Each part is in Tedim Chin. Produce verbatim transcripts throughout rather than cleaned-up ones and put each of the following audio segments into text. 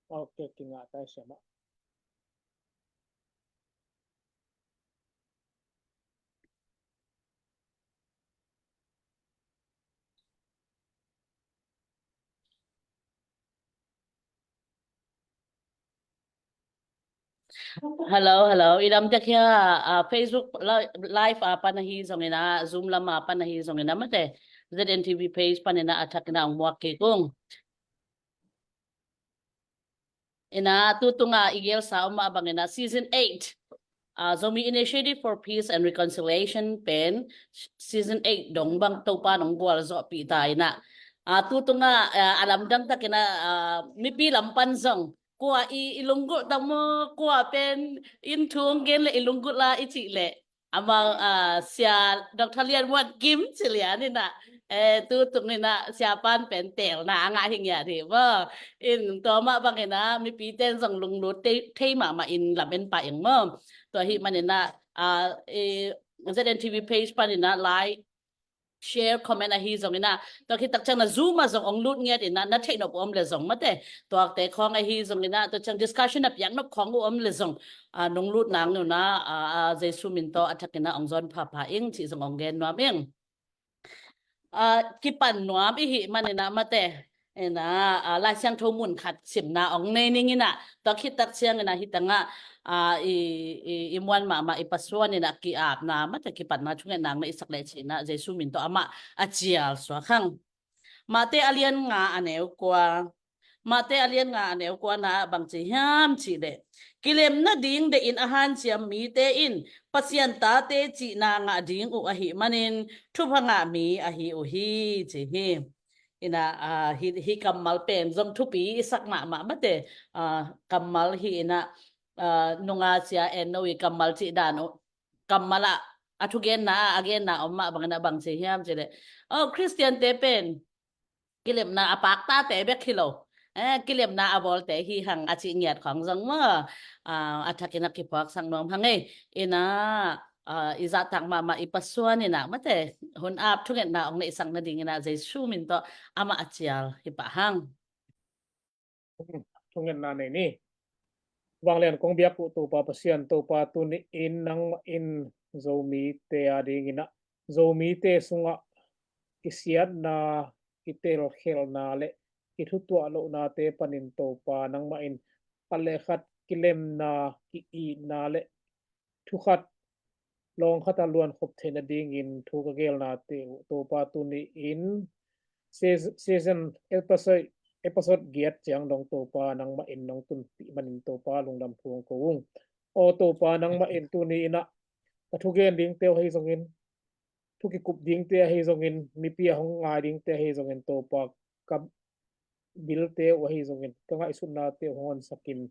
Ok, kingah ta hi siamah. Hello, hello. I dam tek hia, ah, Facebook li-, live a pan ahi zongin ah, Zoom lam a pan ahi zongin ah, mate Z N T V page panin ah a thakin ah ong muak kik ung. Ina, tu tunga i gelsa om mah bangin ah season eight, ah, Zomi Initiative for Peace and Reconciliation pen season eight dong bang Topa nong gualzawhpih ta ina. Ah, tu tunga, ah, a lamdang takin ah, ah, mipi lam pan zong kua i, i lunggulh ta maw, kua pen in thu ong gen le i lunggulh la i cih le amau, ah, Sia Doctor Lian Muan Kim ci lian ina, eh, tu tung ina Sia pan pen telna a ngah hi ngiat hi maw. In tua mah bangin ah mipi ten zong lunglut thei, thei mahmah in lam en pah ing maw. Tua ahih manin ah, ah, eh, Z N T V page panin ah like, share, comment ahi zongin ah, tua khit tak ciang na Zoom ah zong ong lut ngiat in ah, na theih nop uh om le zong mate, tuate khawng ahi zongin ah, tua ciang discussion a piak nop khawng uh om le zong, ah, nong lut nang nuna, ah, ah, Jesu min tawh a thakin ah ong zawn phapha ing cih zong ong gen nuam ing. Ah, kipan nuam i hih manin ah mate, ina, ah, Lai Siangtho mun khat simna ong nei ning ina, tua khit tak ciang ina hi tangah, ah, i, i, i muan mahmah i Pasuan ina ki-apna mate kipatna thungetna ong neihsak le cih ina Jesu min tawh amah a cial suak hang. Mate a lian nga a neu kua. Mate a lian nga a neu kua na ah bang ci hiam cih le, kilemna ding deih in a hanciam mite in Pasian tate cihna ngah ding uh ahih manin thupha ngah mi ahi uh hi ci hi. Ina, ah, hi, hi kammal pen zong thupi i sak mahmah mate, ah, kammal hi ina, ah, nunga Sia En No i kammal cih dan uh, kammal ah a thugenna ah a genna om mah bangin ah bang ci hiam cih le, oh, Khristiante pen kilemna a paktate bek hi lo, eh, kilemna a bawlte hi hang a cih ngiat khawng zong maw, ah, a thakin ah kiphuaksak nuam hang ei. Ina, ah, i zahtak mahmah i Pasuan ina mate hun ap thungetna ong neihsak nading ina Jesu min tawh amah a cial hi pah hang. Thungetna nei ni. Vanglian kong biak uh Topa Pasian, Topa tuni in nangmah in Zomite a dingin ah, Zomite sungah kisiatna, kitelkhelhna le kithutuah lohnate panin Topa nangmah in khat le khat kilemna, ki-itna le thukhat lawng khat a luankhop theih nadingin thu ka gelnate uh Topa tuni in seas-, season episode, episode giat ciang dong Topa nangmah in nong tunpih manin Topa lungdam thu ong ko ung. Aw Topa nangmah in tuni in ah ka thugen dingte uh ahi zongin, thu kikup dingte ahi zongin, mipi a hong ngai dingte ahi zongin Topa ka bilte uh ahi zongin ka ngaihsutnate uh hong honsakin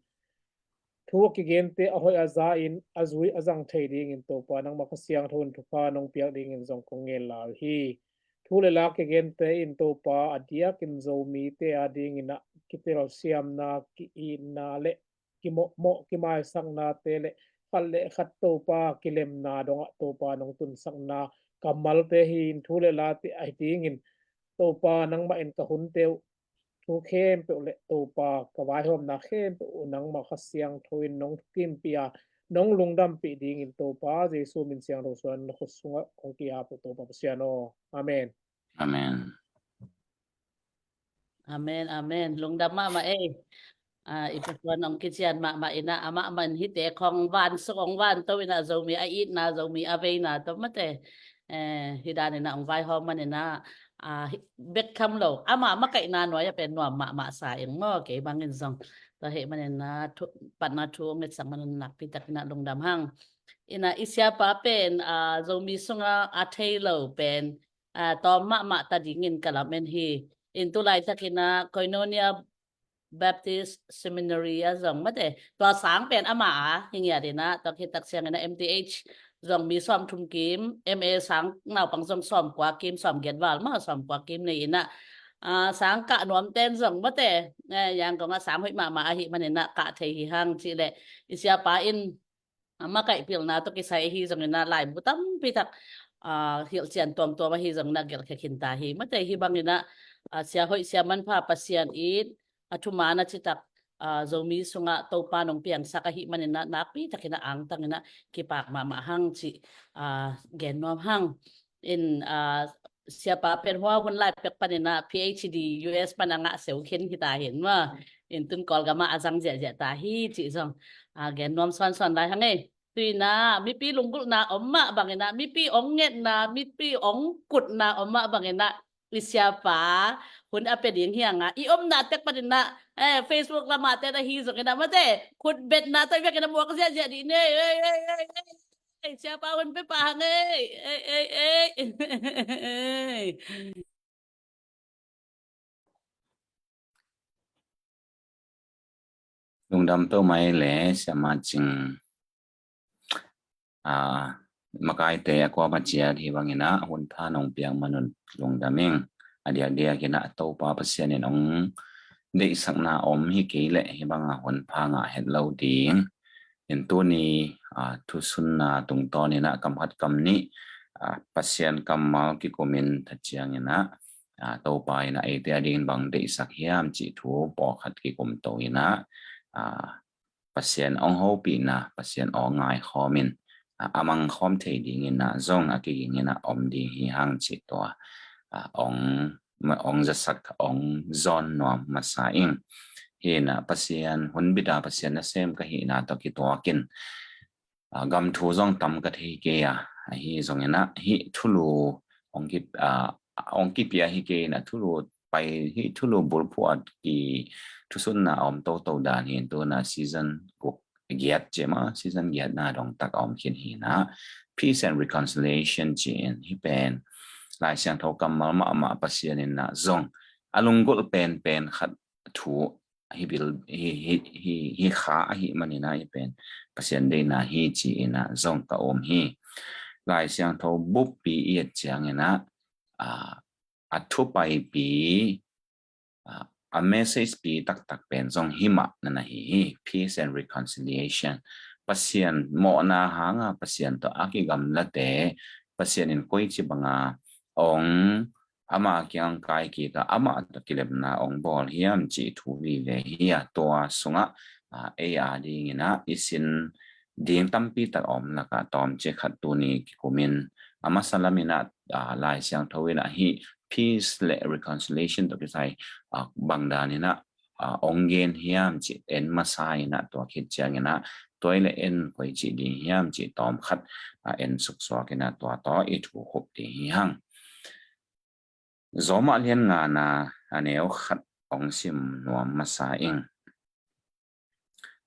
thu a kigente a hoih a za in a zui a zang thei dingin Topa nangmah Kha Siangtho in thupha nong piak dingin zong kong ngen lai uh hi. Thu le la kigente in Topa a diakin Zomite a dingin ah kitelsiamna, ki-itna le kimawhmawh kimaisaknate le khat le khat Topa kilemna dongah Topa nong tunsakna kammalte hi in thu le late ahi dingin Topa nangmah in ka hunte uh thu khempeuh le Topa ka vaihawmna khempeuh uh nangmah Kha Siangtho in nong thukimpih a nong lungdampih dingin Topa Jesu min siangtho suan na khut sungah kong ki-ap uh Topa Pasian aw. Amen. Amen. Amen, amen. Lungdam mahmah ei. Ah, i Pasuan ong kician mahmah ina amah man hite khawng vansuk ong vanto ina Zomi a itna, Zomi a veina tawh mate. Eh, hi dan ina ong vaihawm man ina, ah, hi, bek tham lo. Ama makaihna nuai a pen nuam mahmah sa ing maw, kei bangin zong. Tua hih man ina thu, patna thu ong ngetsak man ina nakpi tak ina lungdam hang. Ina i siapa pen, ah, Zomi sunga a thei lo pen, ah, tawm mahmah ta dingin ka lamen hi. In tu laitakin ah Koinonia Baptist Seminary ah zong mate, tua sang pen ama a hi ngiat in ah, tua khit tak ciangin ah M T H zong mi sawm thum kim, M A sang naupang zong sawm kua kim, sawm giat val mah sawm kua kim nei in ah, ah, sang kah nuam ten zong mate, eh, Yangon ah sang hoih mahmah ahih manin ah kah thei hi hang cih leh i siapa in a makaih pilna tawh kisai ahi zongin ah laibu tampi tak, ah, hilhcian tuamtuam ahi zongin ah gelhkhia khin ta hi. Mate hi bangin ah, ah, sia hoih sia manpha Pasian it a thuman a citak ah, Zomi sungah Topa nong piangsak ahih manin ah nakpi takin ah angtangin ah kipak mahmah hang cih, ah, gen nuam hang. In, ah, siapa pen hua hun lai pek panin ah P H D U S pan a ngah seu khin hi ta hi in maw. In tun Kawlgam ah a zang ziahziah ta hi cih zong, ah, gen nuam suansuan lai hang ei. Tu in ah mipi lunggulhna om mah bangin ah, mipi ong ngetna, mipi ong kutna om mah bangin ah, i siapa hun a pia ding hi hang a, i omna tek panin ah, eh, Facebook lamah te na hi zongin ah mate, khutbetna tawh i biakinn ah muak ziahziah dih ni ei, ei, ei, ei, ei. Ei, siapa hun pia pah hang ei. Ei, ei, ei. Lungdam peuhmah ei le siamah Cing, ah, makaite a kuama ciat hi bangin ah hun pha nong piak man un lungdam ing. A diakdiakin ah Topa Pasian in ong deihsakna om hi kei leh hi banga hun pha ngah het lo ding. In tuni, ah, thusunna tungtawnin ah kam khat kam nih, ah, Pasian kammal kikumin tha ciangin ah, ah, Topa in ah eite a dingin bang deihsak hiam cih thu pawlkhat kikum to in ah, ah, Pasian ong hopihna, Pasian ong ngaikhawmin, ah, a mangkhawm thei dingin ah zong a kigingin ah om ding hi hang cih tua, ah, ong, ong zasak, ong zawn nuam masa ing. Hi in ah Pasian hun bit a Pasian nasem ka hihna tawh kituakin, ah, gam thu zong tam ka thei kei a, ahi zongin ah hih thulu ong ki, ah, ong kipia hi kei in ah thulu pai, hih thulu bulphuh a kithusunna a om toto dan hi in tu in ah season guk, giat ci maw, season giatna dong tak a om khin hi in ah Peace and Reconciliation ci in hih pen Lai Siangtho kammal mahmah Pasian in ah zong a lunggulh penpen khat thu hi bil, hi, hi, hi, hi kha ahih manin ah hih pen Pasian deihna hi ci in ah zong ka um hi. Lai Siangtho buppi i et ciangin ah, ah, a thupaipi, ah, a message pi taktak pen zong hih mah na na hi hi. Peace and Reconciliation. Pasian mawhna hanga Pasian tawh a kigamlate, Pasian in koici banga ong ama kiang kai kik a, amah tawh kilemna ong bawl hiam cih thu vive hi a, tua sungah, ah, ei a dingin ah i sin ding tampi tak a om lakah tawmcik khat tuni kikumin, a masa lamin ah, ah, Lai Siangtho in ah hih peace le reconciliation tawh kisai, ah, bang danin ah, ah, ong gen hiam cih en masa in ah, tua khit ciangin ah tua i le en koi cih ding hiam cih tawm khat, ah, en suksuak in ah tua tawh i thu khup ding hi hang. Zawmah lian ngana a neu khat ong sim nuam masa ing.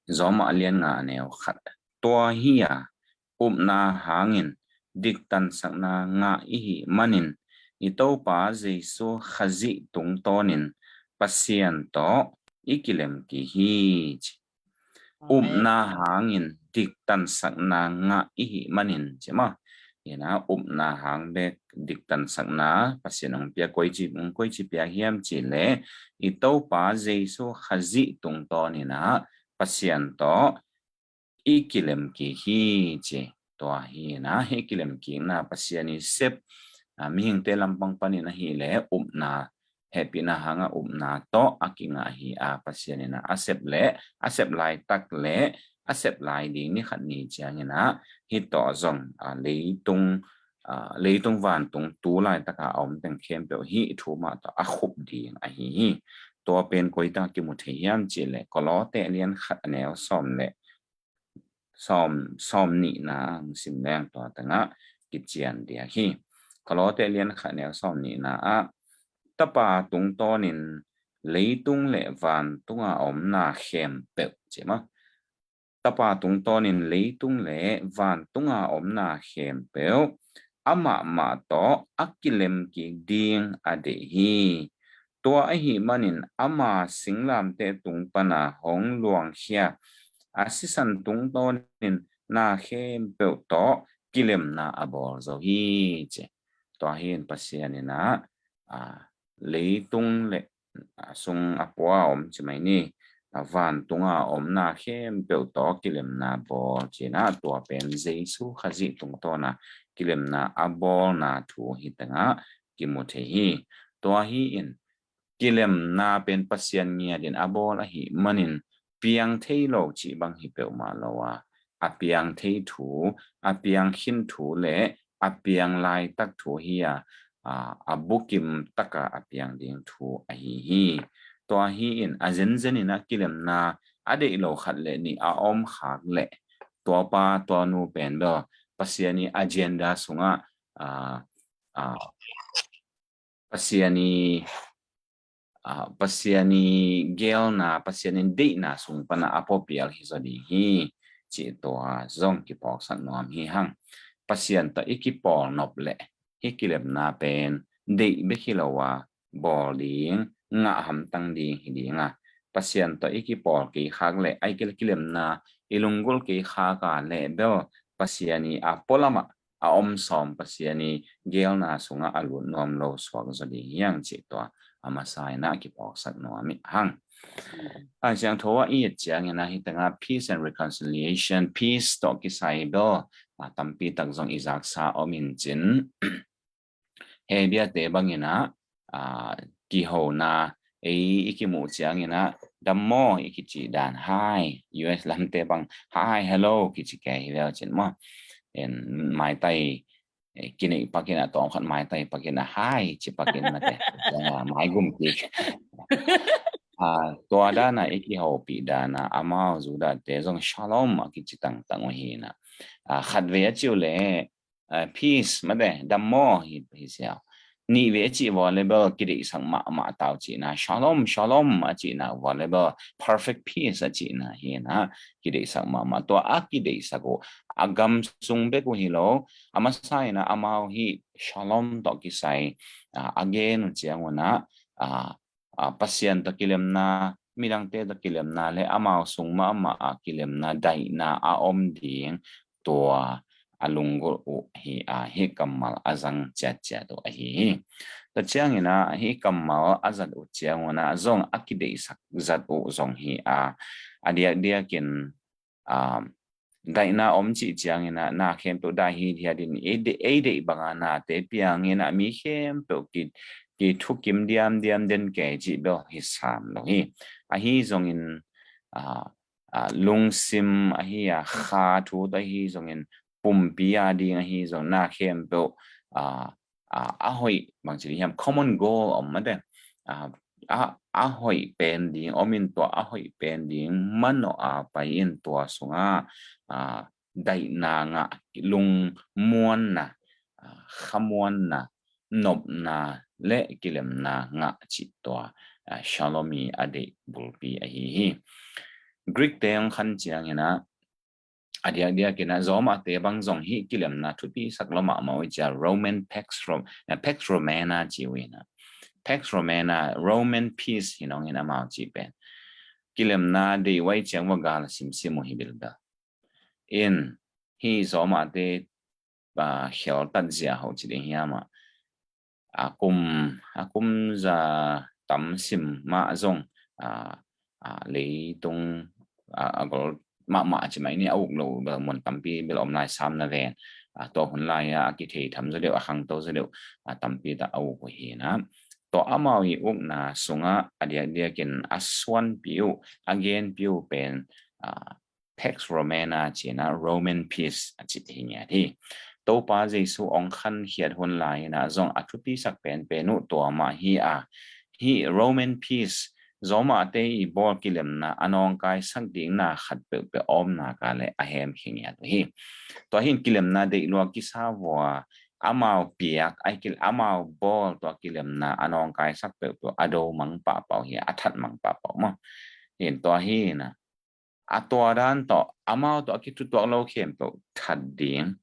Zawmah lian nga a neu khat. Tua hi a, upna hangin diktansakna ngah i hih manin i Topa Jesu Khazih tungtawnin Pasian tawh i kilem kik hi ci. Amen. Upna hangin diktansakna ngah i hih manin ci maw. Hi in ah upna hang bek diktansakna Pasian ong pia, koici, ong koici pia hiam cih leh i Topa Jesu Khazih tungtawnin ah Pasian tawh i kilem kik hi ci. Tua hi in ah hih kilem kikna Pasian i sep, ah, mihingte lampang panin ahih leh upna, hehpihna hanga upna tawh a kingah hi a, Pasian in ah a sep leh, a sep laitak leh a sep lai ding ni khat ni ciangin ah hih tawh zong, ah, leitung, ah, leitung vantung tu laitaka a om teng khempeuh hih thu mah tawh a khup ding ahi hi. Tua pen koi teng kimu thei hiam cih leh Kolose lian khat a neu sawm le sawm, sawm nihna ang sim leng tua tengah kician diak hi. Kolose lian khat neu sawm nihna ah Tapa tungtawnin leitung le vantunga omna khempeuh ci maw. Tapa tungtawnin leitung le vantunga omna khempeuh amah mah tawh a kilem kik ding a deih hi. Tua ahih manin ama singlamteh tung pana hong luangkhia a sisan tungtawnin na khempeuh tawh kilemna a bawl zo hi ci. Tua hi in Pasian in ah, ah, leitung le, ah, sung a pua om ci mai ni, ah, vantunga omna khempeuh tawh kilemna bawl ci in ah tua pen Jesu Khazih tungtawna kilemna a bawlna thu hih tengah kimu thei hi. Tua hi in kilemna pen Pasian ngiatin a bawl ahih manin piang thei lo cih bang hi peuhmah lo a, a piang thei thu, a piang khin thu le a piang laitak thu hi a, a, a bukim taka a piang ding thu ahi hi. Tua hi in a zenzen in a kilemna a deih lo khat le nih a om khak le tuapa tuanu pen bel Pasian i agenda sungah, a, a, Pasian i, a, Pasian i geelna, Pasian i deihna sung pana a puapial hi zaw ding hi, cih tua zong kiphawksak nuam hi hang. Pasian tawh i kipawl nop leh hih kilemna pen deih bek hi lo a, bawl ding, ngah hamtang ding hi ding a, Pasian tawh i kipawl kei khak leh, a i kilemna i lunggulh kei khak a leh bel Pasian i a pualamah a om sawm Pasian i geelna sungah a lut nuam lo suak zaw ding hi hang, cih tua a masa in a kiphawksak nuam hi hang. A siangtho a i et ciangin a hih tengah peace and reconciliation, peace tawh kisai bel a tampi tak zong i zaksa om in cin, Hebrew-te bangin a, a, kihona ei i kimuh ciangin a, dammaw i kici dan, hi, U S lamte bang, hi, hello kici kei hi leu cin maw. En, maitai, eh, kineih pakin a, tawm khat maitai pakin a, hi ci pakin mate. Ciang a, maigum kik. A, tua dan a i kihopih dan a, amau Judah-te zong shalom a kici tangtang uh hi na. A, khatvei a ci uh leh, a, peace mate, dammaw hi, hi siau. Nihvei a cih vua leh bel kideihsak mahmah tau cihna, shalom, shalom a cihna vua leh bel perfect peace a cihna hi na, kideihsak mahmah. Tua a kideihsak uh a gam sung bek uh hi lo, a masa in a amau hih shalom tawh kisai, a, a gen uh ciang un a, a, a, Pasian tawh kilemna, midangte tawh kilemna le amau sung mahmah a kilemna, daihna a om ding, tua a lunggulh uh hi a, hih kammal a zang ciatciat uh ahi hi. Tua ciangin a hih kammal a zat uh ciang un a zong a kideihsak zat uh zong hi a, a diakdiakin, a, daihna om cih ciangin a, na khempeuh daih hithiat in, ei deih, ei deih banga nate piangin a, mi khempeuh ki, kithukim diamdiam den kei cih bel hi sam lo hi. Ahi zongin, a, a, lungsim ahi a, kha thu tawh ahi zongin, pumpi a ding ahi zong, na khempeuh, a, a, a hoih, bangci ding hiam, common goal om mate, a, a, a hoih pen ding om in, tua a hoih pen ding manawh a pai in, tua sungah, a, daihna ngah, lungmuanna, a, khamuanna, nopna le kilemna ngah cih tua, a, shalom i a deih bulpi ahi hi. Greek-te hong khan ciangin a, a diakdiakin a, Roma-te bang zong hih kilemna thupisak lo mahmah uh hi cia, Roman Pax Rom-, eh, Pax Romana ci uh hi na. Pax Romana, Roman peace hi nong in amau cih pen. Kilemna deih uh ahih ciang vua gal a simsim uh hi bilbel. In, hih Roma-te, a, kheltat zia ho ci ding hiam a, a kum, a kum za tam sim mah zong, a, a, leitung, a, a gol mahmah ci mai ni, a uk lo bel mun tampi bel om lai sam na ven. A, tua hun lai a, a kithei tham zaw deuh, a khangto zaw deuh, a, tampi tak a uk uh hi na. Tua amau i ukna sungah a diakdiakin a suanpi uh, a genpi uh pen, a, Pax Romana ci na, Roman peace a cih hi ngiat hi. Topa Jesu hong khankhiat hun lai in a zong a thupisak penpen uh tua mah hi a, hih Roman peace, Roma-te i bawl kilemna a nawngkaisak ding na khat peuhpeuh a om nak leh a hemkhia ngiat uh hi. Tua hi in kilemna deih lua kisa vua, amau piak, a kil-, amau bawl tua kilemna a nawngkaisak peuhpeuh a do mang pahpah uh hi, a that mang pahpah uh maw. Hi in tua hi na, a tua dan tawh, amau tawh a kithutuak lo khempeuh that ding,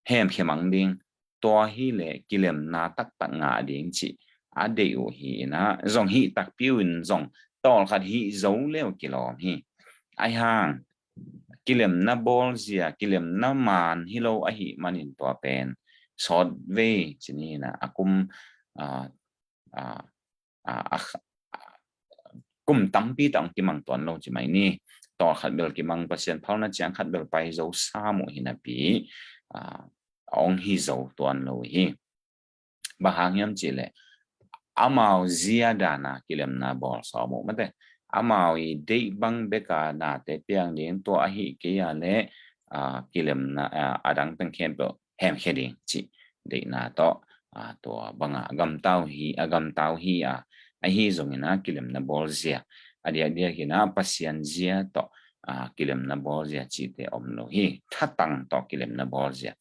hemkhia mang ding, tua hi leh kilemna taktak ngah ding cih a deih uh hi in a, zong hih takpi uh in zong tawlkhat hih zo leu kilawm hi. Ahi hang, kilemna bawlzia, kilemna maan hi lo ahih manin tua pen sawtvei ci ni na, a kum, a, a, a, a, a, kum tampi tak hong kimang tuan lo ci mai ni. Tawlkhat bel kimang, Pasian phalna ciang khat bel pai zo sam uh hi napi, a, hong hi zo tuan lo hi. Bang hang hiam cih leh amau zia dan a kilemna bawl sawm uh mate. amau i deih bang beka nate piang ding, tua ahi kei a le, aa, kilemna, aa, adang teng khempeuh hemkhia ding cih deihna tawh, aa, tua banga gamtau hi, a gamtau hi a, ahi zongin a kilemna bawlzia, a diakdiakin a Pasian zia tawh, aa, kilemna bawlzia cihte om lo hi. Thatang tawh kilemna bawlzia,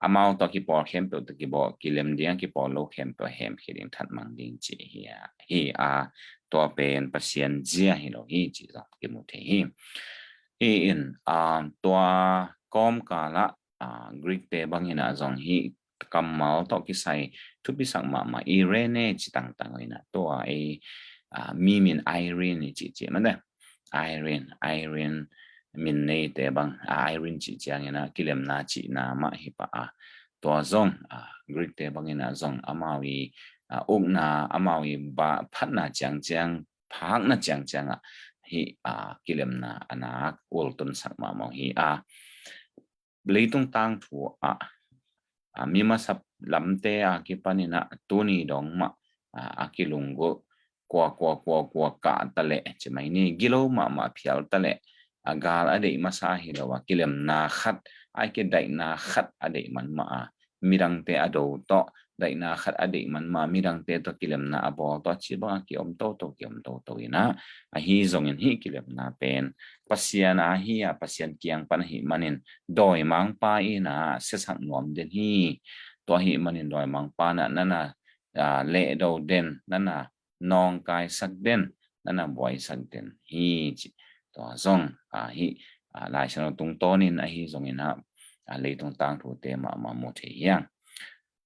amau tawh kipawl khempeuh tawh kibawl, kilem ding a kipawl lo khempeuh hemkhia ding, thatmang ding cih hi a, hi a, tua pen Pasian zia hi lo hi cih zong kimu thei hi. Hi in, aa, tua kawmkal ah, aa, Greek te bangin a zong hi kammal tawh kisai thupisak mahmah Irene ci tangtang in a, tua ei, aa, mi min Irene i cih cih mah de. Irene, Irene min neite bang, aa, Irene cih ciangin a kilemna cihna mah hi pah a, tua zong, aa, Greek te bangin a zong amau i, aa, ukna, amau i ba phatna ciangciang, phakna ciangciang ah hi, aa, kilemna a nak ultunsak mahmah hi a, leitung tangthu ah, aa, mi masa lamte a kipanin a tuni dong mah, aa, a kilunggulh kua kua kua kua kah ta leh, ci mai ni, gilo mahmah phial ta leh, a gal a deih masa hi lo a, kilemna khat, a kidaihna khat a deih man mah a, midangte a do tawh, daihna khat a deih man mah, midangte tawh kilemna a bawl tawh, ci bang a kiom toto, kiom toto in a, ahi zongin hih kilemna pen Pasian a hi a, Pasian kiang pan ahi manin dawimangpa in a siasak nuam den hi. Tua ahi manin dawimangpa na, nana, aa, lehdo den, nana nawngkaisak den, nana buaisak den hi ci. Tua zong, aa, hi, aa, Lai Siangtho tungtawnin ahi zongin a, aa, leitung tangthute mahmah mu thei hi hang.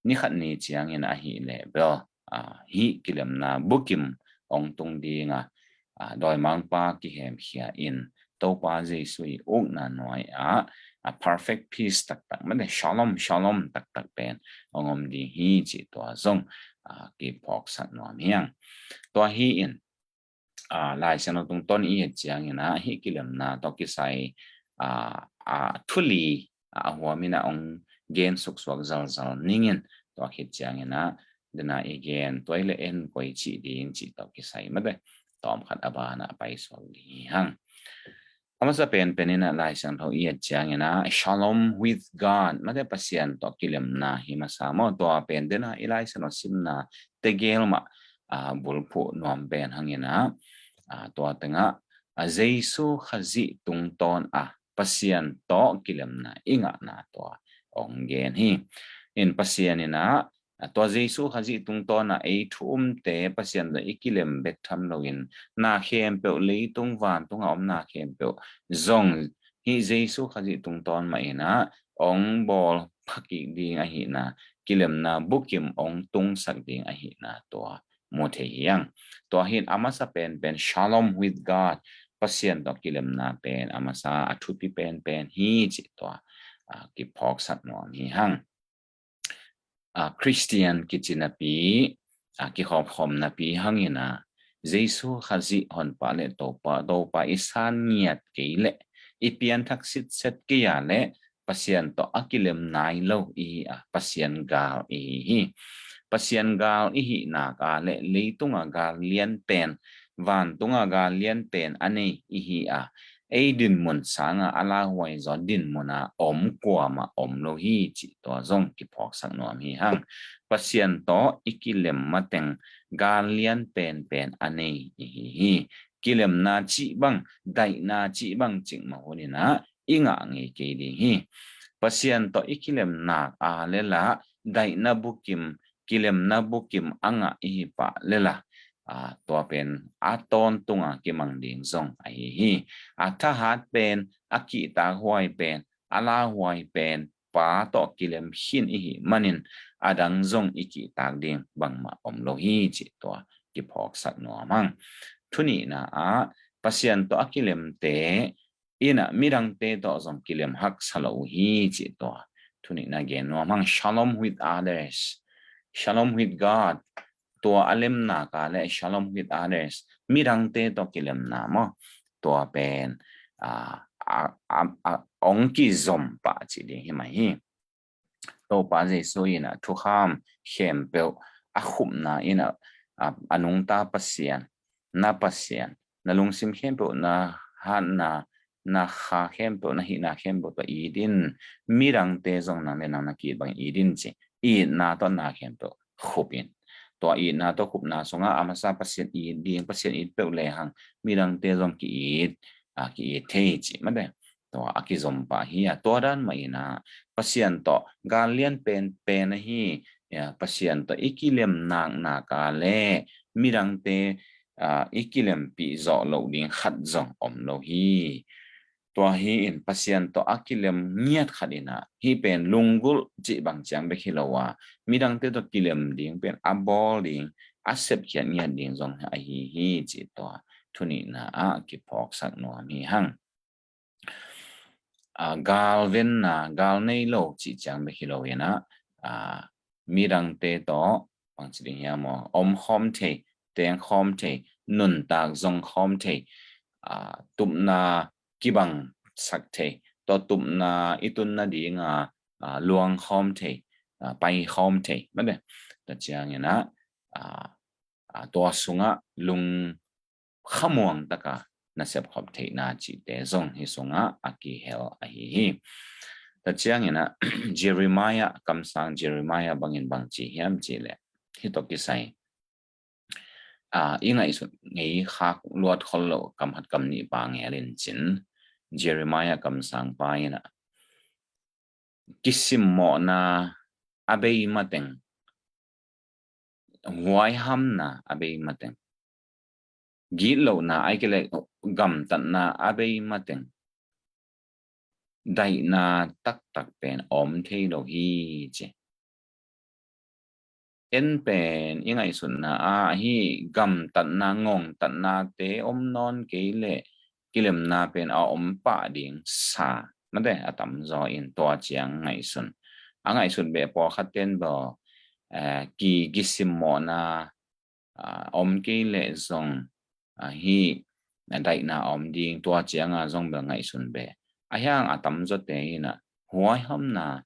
Ni khat ni ciangin ahi leh bel, aa, hih kilemna bukim ong tung ding a, aa, dawimangpa kihemkhia in Topa Jesu i ukna nuai ah, a perfect peace taktak, mate, shalom, shalom taktak pen ong om ding hi cih tua zong, aa, kiphawksak nuam hi hang. Tua hi in, aa, Lai Siangtho tungtawn i et ciangin a, hih kilemna tawh kisai, aa, aa, thu li, aa, a huamin a ong gen suksuak zalzal ning in, tua khit ciangin a, dena i gen, tua i le en koi cih ding cih tawh kisai mate, tawm khat a ban a paisuak ding hi hang. A masa penpen in a Lai Siangtho i et ciangin a, shalom with God, mate, Pasian tawh kilemna hi masa maw, tua pen dena i Lai Siangtho simna tegel mah, aa, bulphuh nuam pen hangin a, aa, tua tengah, aa, Jesu Khazih tungtawn a Pasian tawh kilemna i ngahna tua ong gen hi. In Pasian in a, aa, tua Jesu Khazih tungtawn a ei thu umte Pasian tawh i kilem bek tham loin, na khempeuh, leitung vantung a om na khempeuh zong hih Jesu Khazih tungtawn mah in a ong bawl phakik ding ahihna, kilemna bukim ong tungsak ding ahihna tua mu thei hi hang. Tua hi in a masa penpen, shalom with God, Pasian tawh kilemna pen a masa, a thupi penpen hi cih tua, aa, kiphawksak nuam hi hang. Aa, Khristian kici napi, aa, kikhawmkhawm napi hangin a, Jesu Khazih honpa le Topa, Topa i san ngiat kei leh, i pianthak sitset kei a leh, Pasian tawh a kilem nai lo i hi a, Pasian gal i hi hi. Pasian gal i hih nak a leh leitung a gal lianpen, vantung a gal lianpen a nei i hi a, ei dinmun sang a a lauhuai zaw dinmun a om kuamah om lo hi cih tua zong kiphawksak nuam hi hang. Pasian tawh i kilem mateng gal lianpenpen a nei i hi hi. Kilemna cih bang, daihna cih bang cik mah hun in a i ngah ngei kei ding hi. Pasian tawh i kilem nak a leh lah, daihna bukim, kilemna bukim a ngah i hi pah leh lah, aa, tua pen a tawntung a kimang ding zong ahi hi. A thahat pen, a kihtak huai pen, a lauhuai pen, Pa tawh kilem khin i hih manin, a dang zong i kihtak ding bangmah om lo hi cih tua kiphawksak nuam hang. Thu nihna ah, Pasian tawh a kilemte in a midangte tawh zong kilem haksa lo uh hi cih tua thu nihna gen nuam hang. Shalom with others. Shalom with God. Tua a lemna ka le shalom with others, midangte tawh kilemna maw, tua pen, a, a, a, a, ong kizom pah cih ding hi mai hi. Topa Jesu in a thukham khempeuh a khupna in a, a, a nungta Pasian, na Pasian, na lungsim khempeuh, na hatna, na kha khempeuh, na hihna khempeuh tawh it in, midangte zong nang le nang na ki-it bangin it in ci. Itna tawh na khempeuh khup in. Tua itna tawh khupna sungah a masa Pasian it ding, Pasian it peuh lehang midangte zong ki-it, a, ki-it thei ci mate. Tua a kizom pah hi a, tua dan mah in a, Pasian tawh gal lian penpen ahi, ya, Pasian tawh i kilem naknak a le midangte, a, i kilempih zawh loh ding khat zong om lo hi. Tua hi in Pasian tawh a kilem ngiat khat in a, hih pen lunggulh cih bang ciang bek hi lo a, midangte tawh kilem ding pen a bawl ding, a sepkhiat ngiat ding zong ahi hi cih tua thunihna ah kiphawksak nuam hi hang. A, galvenna, gal nei lo cih ciang bek hi lo in a, a, midangte tawh bangci ding hiam aw, om khawm thei, teng khawm thei, nuntak zong khawm thei, a, tupna kibangsak thei, tua tupna i tun nading a, a, luang khawm thei, a, pai khawm thei mate. Tua ciang in a, a, a, tua sungah lung khamuang taka nasep khop theihna cihte zong hih sungah a kihel ahi hi. Tua ciang in a, Jeremiah, kamsang Jeremiah bangin bang ci hiam cih leh, hih tawh kisai, a, i ngaihsut ngei khak luat khol loh kam khat kam nih pa ngel in cin, Jeremiah kamsang pa in a, kisimmawhna a bei mateng, huaihamna a bei mateng, gitlohna, ahih kei leh gamtatna a bei mateng, daihna taktak pen om thei lo hi ci. En pen i ngaihsutna ah hih gamtatna, ngongtatnate om nawn kei leh kilemna pen a om pah ding sa mate a tamzaw in, tua ciang ngaihsun. A ngaihsut beh pawlkhat ten baw, eh, ki, kisimmawhna, ah, om kei leh zong, ah, hih, ah, daihna a om ding, tua ciang a zong bel ngaihsun beh. A hiang a tamzawte in a, huaihamna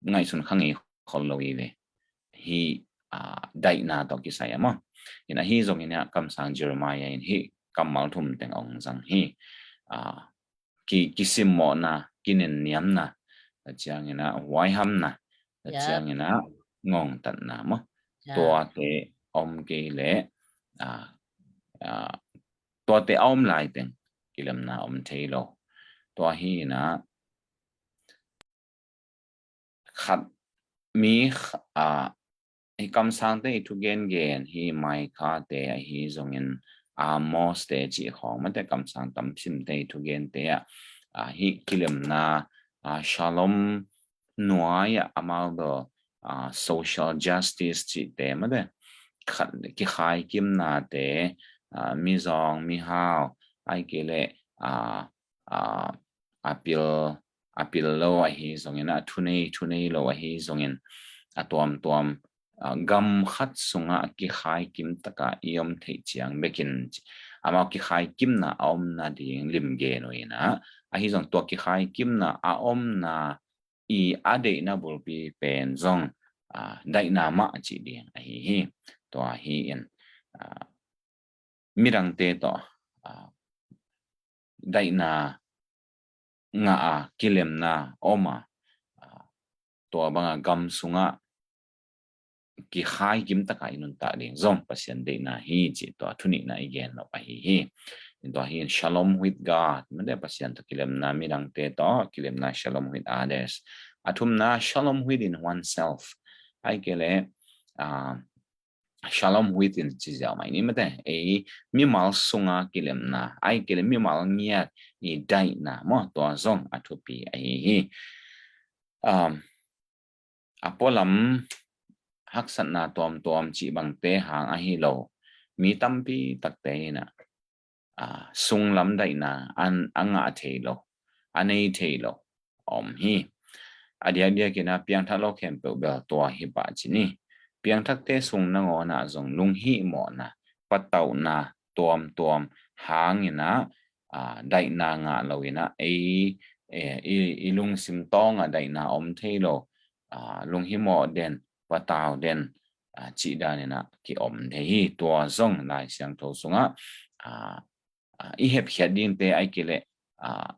ngaihsun kha ngei khol lo hi ve. Hih, ah, daihna tawh kisai a maw. In a, hih zong in a, kamsang Jeremiah in hih kammal thum teng ong zang hi. Ah, ki, kisimmawhna, kinenniamna, tua ciang in a huaihamna, tua ciang in a ngongtatna maw. Tuate om kei leh, a, a, tuate a om lai teng kilemna om thei lo. Tua hi in a, khat mi kh-, a, hih kamsangte i thugengen, hih Micah te ahi zongin, Amos te cih khawng mate kamsang tamsimte i thugente ah, a, hih kilemna, a, Shalom nuai ah amau bel, a, social justice cihte mate, khat, kikhaikimnate, a, mizawng mihau, ahih kei leh, a, a, a pil, a pil lo ahi zongin, a thunei, thunei lo ahi zongin, a tuamtuam, a, gam khat sungah kikhaikim taka i om theih ciang bekin, amau kikhaikimna a omna ding limgen uh in a, ahi zong tua kikhaikimna a omna i a deihna bulpi pen zong, a, daihna mah cih ding ahi hi. Tua hi in, a, midangte tawh, a, daihna ngah a, kilemna om a, a, tua banga gam sungah kikhaikim taka i nuntak ding zong Pasian deihna hi cih tua thunihna i gen lo ahi hi. Tua hi in shalom with God, mate Pasian tawh kilemna, midangte tawh kilemna, shalom with others. A thumna, shalom within oneself. Ahih kei leh, a, shalom within ci ziau mai ni mate. Ei mimal sunga kilemna, ahih kei leh mimal ngiat i daihna maw, tua zong a thupi ahi hi. Um, a pualam haksatna tuamtuam cih bangte hang ahi lo, mi tampi takte in a, a, sunglam daihna an, a ngah thei lo, a nei thei lo a om hi. A diakdiak in a piangthak lo khempeuh bel tua hi pah ci ni. Piangthakte sung nangawn ah zong lunghihmawhna, patauhna tuamtuam hang in a, a, daihna ngah lo in a, ei, e, i, i lungsim tawng ah daihna om thei lo, a, lunghimawh den, patau den, a, cih dan in a ki om thei hi. Tua zong Lai Siangtho sungah, a, ah, i hepkhiat dingte ai kileh, ah,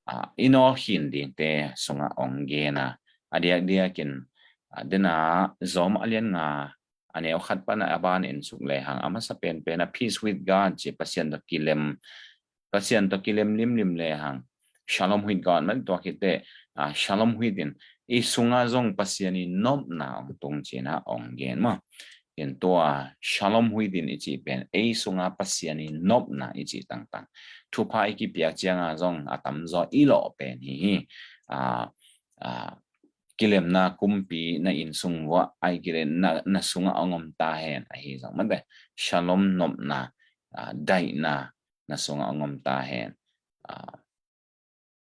ah, i nawlkhin dingte sungah ong gen a, a diakdiakin, ah, dena Zawmah a lian nga a neu khat pan a ban en suk lehang a masa penpen a peace with God ci, Pasian tawh kilem, Pasian tawh kilem limlim lehang, shalom with God man tua khit teh, ah, shalom with in i sunga zong Pasian i nopna ong tung cina ong gen maw. In tua shalom with in i cih pen ei sunga Pasian i nopna i cih tangtang. Thupha i kipiak cianga zong a tamzaw i lawh pen hi hi. Ah, ah, kilemna kumpi na inn sung vuah ai kileh na, na sunga ong om ta hen ahi zong mate. Shalom nopna, ah, daihna na sunga ong om ta hen, ah,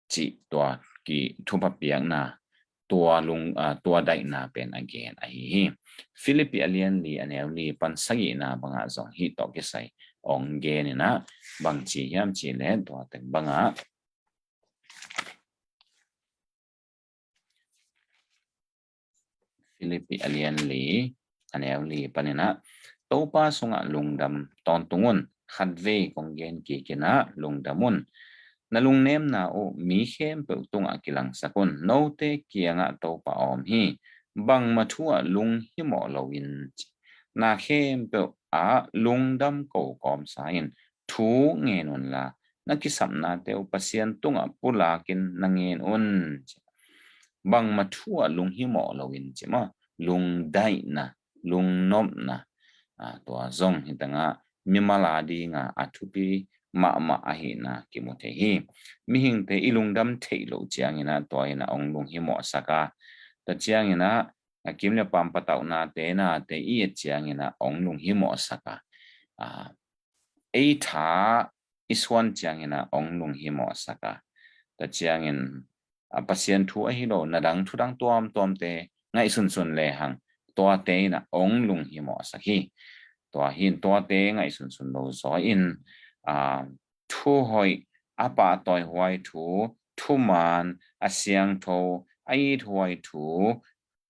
cih tua ki thupha piakna, tua lung, ah, tua daihna pen a gen ahi hi. Philippi a lian li a neu li pan sagihna bangah zong hih tawh kisai ong gen inah bangci hiam cih leh tua teng bangah Philippi a lian li a neu li paninah Topa sungah lungdam tawntung un. Khatvei kong gen kikinah lungdam un. Na lungnemna uh mi khempeuh tungah kilangsak un. Note kiangah Topa a om hi. Bangma thu ah lunghimawh loin na khempeuh ah lungdam ko kawmsa in thu ngen unla na kisapnate uh Pasian tungah pulakin na ngen un. Bangma thu ah lunghimawh loin ci maw, lungdaihna, lungnopna, ah, tua zong hitangah mimal a dinga a thupi mahmah ahina kimu thei hi. Mihingte i lungdam theih loh ciangina tua ina ong lunghimawhsaka, tua ciangina a kim le pam patauhnate nate i et ciangina ong lunghimawhsaka, ah, ei tha i suan ciangina ong lunghimawhsaka, tua ciangin, a, Pasian thu ahi lo na dang thu dang tuamtuamte ngaihsunsun lehang tuate ina ong lunghimawhsak hi. Tua hin tuate ngaihsunsun lo zaw in, a, thuhoih, a pahtawihuai thu, thuman, a siangtho, a ithuai thu,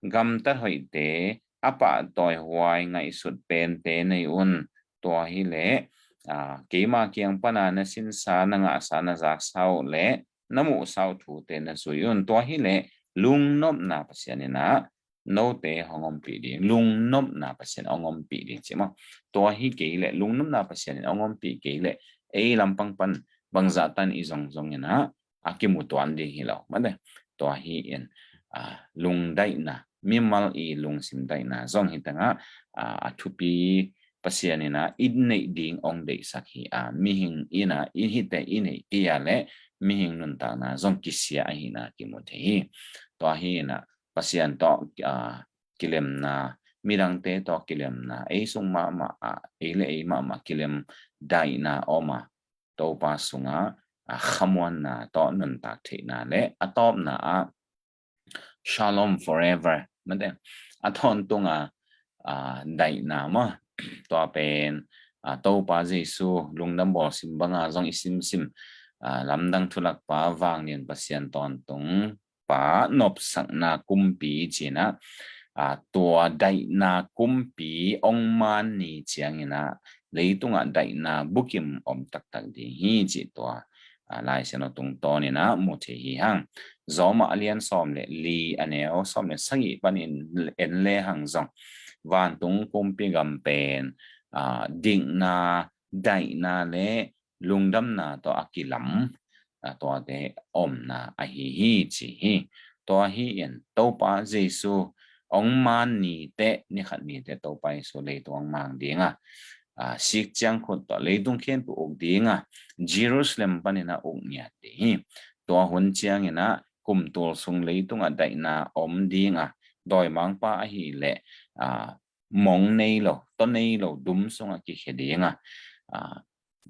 gamtat hoihte, a pahtawihuai ngaihsut pente nei un. Tua hileh, a, keima kiang pana na sinsa, na ngahsa, na zaksa uh leh na muhsa uh thute na zui un. Tua hileh lungnopna Pasian ina note hong ompih ding, lungnopna Pasian hong ompih ding ci maw. Tua hi kei leh, lungnopna Pasian in hong ompih kei leh ei lampang pan bangzah tan i zongzong ina a kimu tuan ding hi lo. Mate, tua hi in, a, lungdaihna, mimal i lungsim daihna zong hitangah, a, a thupi Pasian ina i neih ding ong deihsak hi a, mihing ina i hite i neih kei a leh mihing nuntakna zong kisia ahina kimu thei hi. Tua hi ina Pasian tawh, a, kilemna, midangte tawh kilemna, ei sung mahmah a, ei le ei mahmah kilem daihna om a, Topa sungah, a, khamuanna tawh nuntak theihna le a tawpna ah Shalom forever. Mate, a tawntunga, a, daihna maw. Tua pen, a, Topa Jesu lungdam bawl sim banga zong i simsim, a, lamdang thulakpa vanglian Pasian tawntung pa nopsakna kumpi cina, a, tua daihna kumpi ong man ni ciangina leitungah daihna bukim om taktak ding hi cih tua, a, Lai Siangtho tungtawn ina mu thei hi hang. Zawmah a lian sawm le li a neu sawm le sagih panin en lehang zong vantung kumpi gam pen, a, dikna, daihna le lungdamna tawh a kilam, a, tuate omna ahi hi ci hi. Tua hi in Topa Jesu ong man ni teh, ni khat ni teh Topa Jesu leitung ong mang dinga, a, sik ciang khut tawh leitung khempeuh uk dinga, Jerusalem panina uk ngiat ding hi. Tua hun ciangina kum tul sung leitunga daihna om dinga, dawimangpa ahileh, a, mong nei lo, taw nei lo, dum sungah kikhia dinga, a,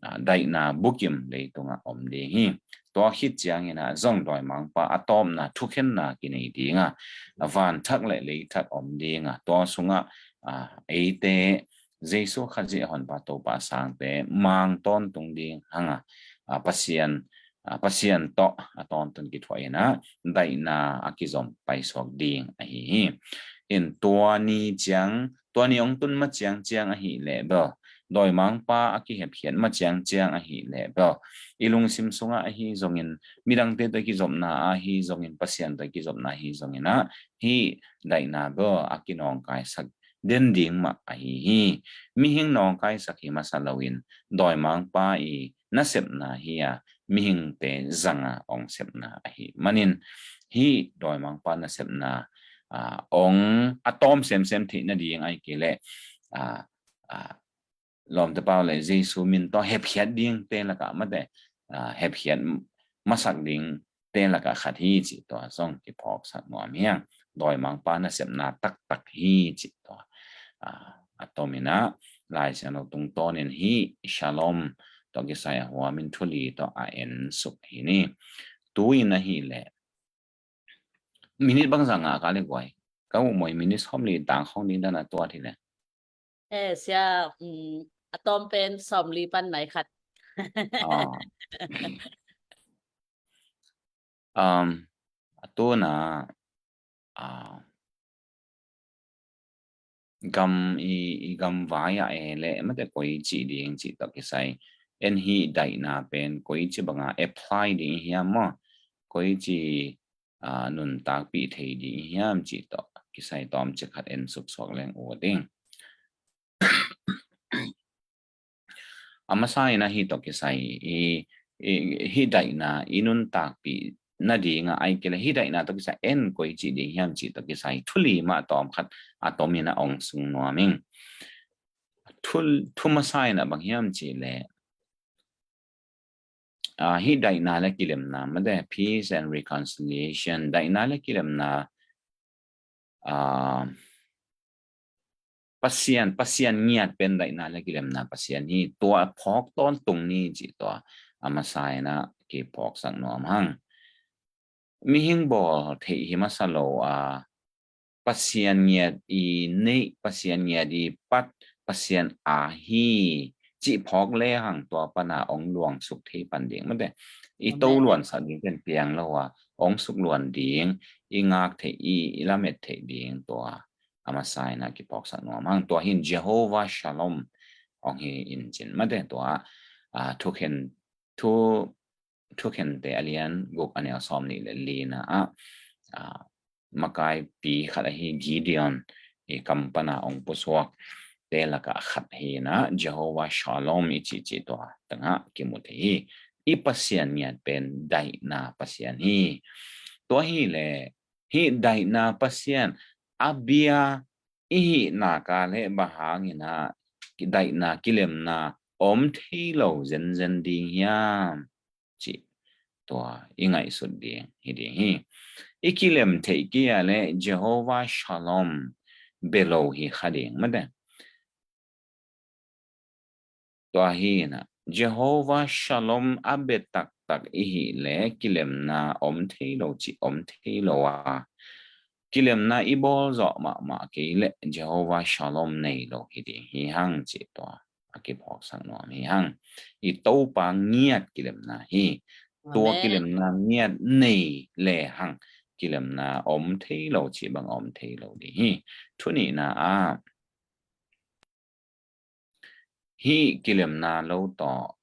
a, daihna bukim leitungah om ding hi. Tua khit ciangina zong dawimangpa a tawpna thukhenna kinei dinga, a, vanthak le leithak om dinga, tua sungah, a, eite Jesu Khazih a honpa Topa sangte mang tawntung ding hanga, a, Pasian, a, Pasian tawh a tawntun kithuah ina daihna a kizom paisuak ding ahi hi. In tua ni ciang, tua ni ong tun ma ciang ciang ahileh bel dawimangpa a kihepkhiat ma ciangciang ahih leh bel, i lungsim sungah ahi zongin, midangte tawh i kizopna ahi zongin, Pasian tawh i kizopna ahi zongin ah, hih daihna bel a kinawngkaisak den ding mah ahi hi. Mihing nawngkaisak hi masa loin, dawimangpa i nasepna hi a, mihingte zanga ong sepna ahi manin, hih dawimangpa nasepna, ah, ong a tawm semsem theih nading ahih kei leh, ah, ah, lawmte pau le Jesu min tawh hepkhiat dingte lakah mate, ah, hepkhiat masak dingte lakah khat hi cih tua zong kiphawksak nuam hi hang. Dawimangpa nasepna taktak hi cih tua, ah, a tomin ah, Lai Siangtho tungtawnin hih Shalom tawh kisai a huamin thu li tawh a ensuk hi ni. Tu-in ahih leh, minit bangzah ngah ka le guai. Ka uh moi minit sawmli tang khong ding dan a tuat hi le. Eh, sia, um, a tawm pen sawmli pan nai khat. Ah. Um, a tuna, ah, gam i, i gam vai ah e le mate koi ci ding ci tawh kisai. En hih daihna pen koi ci banga apply ding hiam maw? Koi ci, ah, nuntakpih thei ding hiam ci tawh kisai tawm ci khat en suksuak leng uh ding. A masa in ah hih tawh kisai i, i, hih daihna i nuntakpih nadinga ahih kei leh hih daihna tawh kisai en koi ci ding hiam ci tawh kisai thu li mah tawm khat a tomin ah ong sung nuam ing. Thu, thu masa in ah bang hiam ci leh, ah, hih daihna le kilemna mate, peace and reconciliation, daihna le kilemna, ah, Pasian, Pasian ngiat pen daihna le kilemna Pasian hi, tua phawk tawntung ni ci tua a masa in ah kiphawksak nuam hang. Mihing bawl theih hi masa lo a, Pasian ngiat i neih, Pasian ngiat i pat, Pasian a hi cih phawk le hang tua pana ong luangsuk thei pan ding mate. I to luansak ding pen piang lo a, ong suk luan ding, i ngak theih i, i lamet theih ding tua a masa in ah kiphawksak nuam hang. Tua hin Jehovah Shalom ong hi in cin mate tua, ah, thukhen, thu, Thukhente a lian guk a neu sawmnih le lina ah, ah, makaipi khat ahi Gideon i kam pana ong pusuak te lakah khat hi in ah Jehovah Shalom i cihcih tua tangah kimu thei hi. I Pasian ngiat pen daihna Pasian hi. Tua hi le hih daihna Pasian a bia i hih nak le bang hangin ah daihna kilemna om thei lo zenzen ding hiam cih tua i ngaihsut ding hi ding hi. I kilem theih kei a le Jehovah Shalom bia lo hi kha ding mate. Tua hi in ah Jehovah Shalom a bia taktak i hih le kilemna om thei lo cih om thei lo a, kilemna i bawl zawh mahmah kei le Jehovah Shalom nei lo hi ding hi hang cih tua a kiphawksak nuam hi hang. I Topa ngiat kilemna hi. Tua kilemna ngiat nei le hang kilemna om thei lo cih bang om thei lo ding hi. Thu nihna ah, hih kilemna lo tawh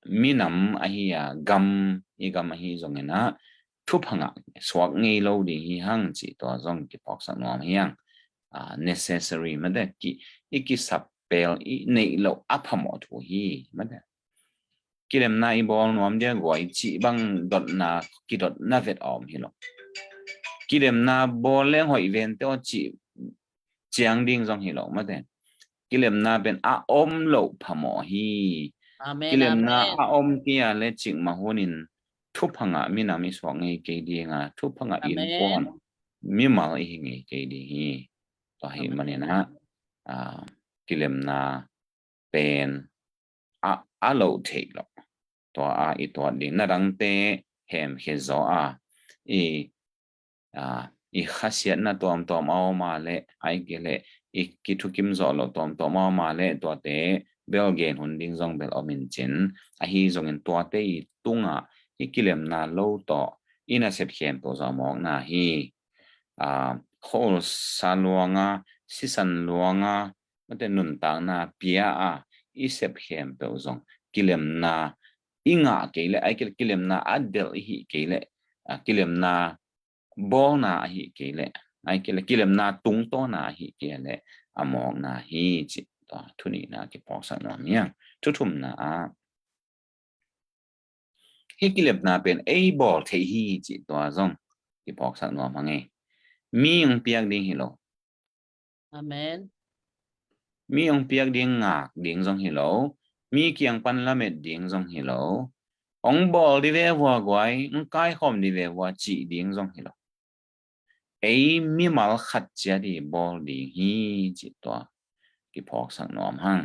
minam ahi a gam, i gam ahi zongin ah thupha ngah suak ngei lo ding hi hang cih tua zong kiphawksak nuam hi hang. Ah, necessary mate, i kisap pel i neih loh a phamawh thu hi mate. Kilemna i bawl nuam dia guai cih bang dotna, kidotna vet a om hi lo. Kilemna bawl leng hoih vente aw cih ciang ding zong hi lo mate. Kilemna pen a om loh phamawh hi. Kilemna a om kei a le cikmah hunin thupha ngah minam i suak ngei kei ding a, thupha ngah innkuan mimal i hi ngei kei ding hi. Tua hi manin ah, ah, kilemna pen a, a loh theih loh. Tua a i tuat ding na dangte hemkhia zaw a, i, a, i khasiatna tuamtuam a om a le, ahih kei le i kithukim zawh loh tuamtuam a om a le, tuate bel gen hun ding zong bel om in cin, ahi zongin tuate i tungah i kilemna lo tawh i nasep khempeuh zawh mawkna hi. A, kholsa luanga, sisan luanga, mate nuntakna pia a, i sep khempeuh zong kilemna i ngah kei leh, ai kei leh kilemna a delh i hih kei leh, a, kilemna bawlna ahi kei leh, ai kei leh kilemna tungtawna ahi kei leh a mawkna hi cih tua thu nihna kiphawksak nuam hi hang. Thu thumna ah hih kilemna pen ei bawl theih hi cih tua zong kiphawksak nuam hang e. Mi hong piak ding hi lo. Amen. Mi hong piak ding ngak ding zong hi lo. Mi kiang pan lamet ding zong hi lo. Hong bawl di ve vua guai, hong kaikhawm di ve vua cih ding zong hi lo. Ei mimal khat ciat i bawl ding hi cih tua kiphawksak nuam hang.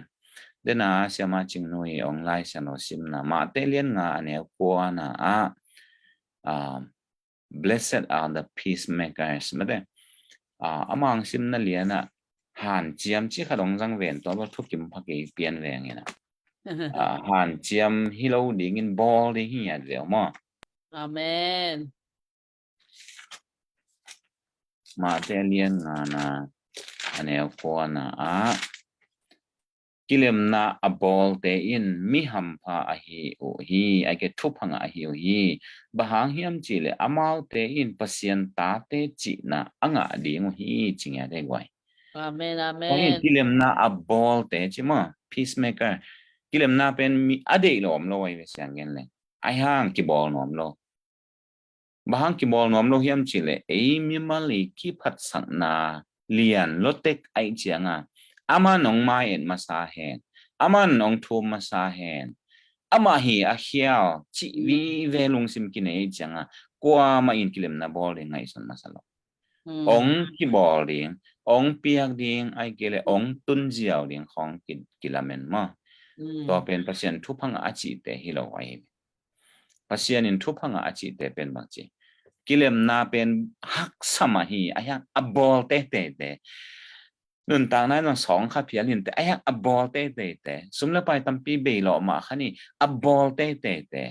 Dena Siama Cing Nu i hong Lai Siangtho simna Mate lian nga a neu kuana ah, ah, "Blessed are the peacemakers." Mate, ah, a mang simna liana hanciam ci khat hong zang ven tua bel thukim pha kei pian veng ina. Ah, hanciam hi lo dingin bawl ding hi at veu maw. Amen. Mate lian ngana a neu kuana ah kilemna a bawlte in mi hampha ahi uh hi, ai kei leh thupha ngah ahi uh hi. Bang hang hiam cih leh amaute in Pasian tate cihna a ngah ding uh hi ci ngiat e guai. Amen, amen. Kilemna a bawlte ci maw, peacemaker. Kilemna pen mi a deih lo om lo ai ve siang gen leng. Ai hang kibawl nuam lo. Bang hang kibawl nuam lo hiam cih leh ei mimal i kiphatsakna lian lotek aih cianga aman hong mai-et masa hen, aman hong thum masa hen, amah hi a khial cih vive lungsim kinei cianga kuamah in kilemna bawl ding ngaihsun masa lo. Hong kibawl ding, hong piak ding, ai kei leh hong tunziau ding khawng ki, kilamen maw. Tua pen Pasian thupha ngah a cihte hi lo ai. Pasian in thupha ngah a cihte pen bang ci, kilemna pen haksa mah hi, a hiang a bawl teitei te. Nuntakna in zong sawng kha phial hinte, a hiang a bawl teitei te. Sum le pai tampi bei lawh mah kha ni, a bawl teitei te.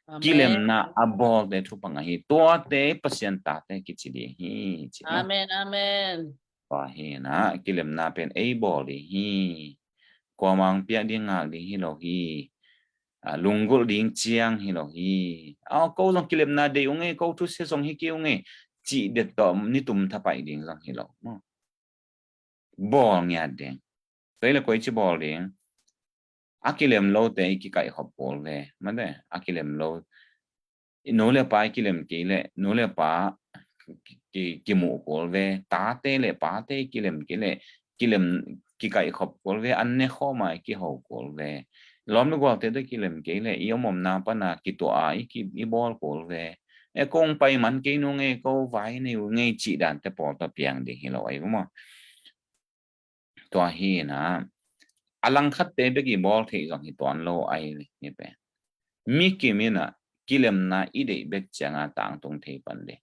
Amen. Kilemna a bawlte thupha ngah hi, tuate Pasian tate kici ding hi ci. Amen, amen. Tua hi na, kilemna pen ei bawl ding hi. Kuamah hong piak ding ngak ding hi lo hi. A, lunggulh ding ciang hi lo hi. A, ko zong kilemna deih ung e, ko thusia zong hi kei ung e, cih det tawh ni tum thapaih ding zong hi lo maw. Bawl ngiat ding. Tua hi leh koici bawl ding. A kilem lote i kikaihkhop kul ve. Mate, a kilem lo i nu le pa i kilem kei leh nu le pa ki, ki, kimuh kul ve. Tate le pate i kilem kei leh kilem, kikaihkhop kul ve. An ne khawm a i kiho kul ve. Lawm le gualte tawh kilem kei leh i om omna pana kituah a i ki, i bawl kul ve. E, kong pai man kei nung e, ko vai nei ung e cih dante pawl tawh piang ding hi lo ai maw. Tua hi na, a langkhatte bek i bawl theih zong hi tuan lo ai ni pen. Mi kim in a kilemna i deih bek cianga tangtung thei pan ding,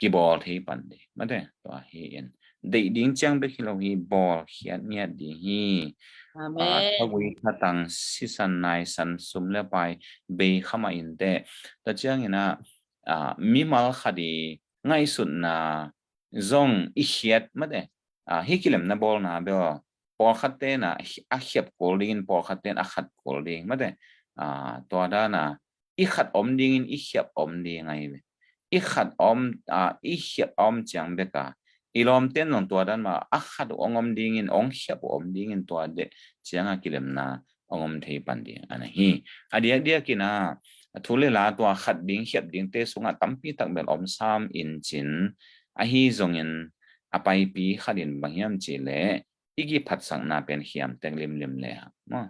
kibawl thei pan ding. Mate, tua hi in deih ding ciang bek hi lo hi, bawl khiat ngiat ding hi. Amen. A, thagui thatang sisan naisan sum le pai bei kha mah inte. Tua ciangin a, a, mimal khat i ngaihsutna zong i khiat mate. A, hi kilemna bawlna bel pawlkhatte na a khiap kul dingin pawlkhatte na a khat kul ding mate. A, tua dana i khat om dingin i khiap om ding ai ve. I khat om, a, i khiap om ciang beka i lawmten zong tua dan ma a khat uh ong om dingin, ong khiap uh om dingin tua deh cianga kilemna ong om thei pan ding ana hi. A diakdiakin a, a thu le la tua khat ding khiap dingte sungah tampi tak bel om sam in cin, ahi zongin a paipi khat in bang hiam cih leh i kiphatsakna pen khiam tek limlim le hang maw.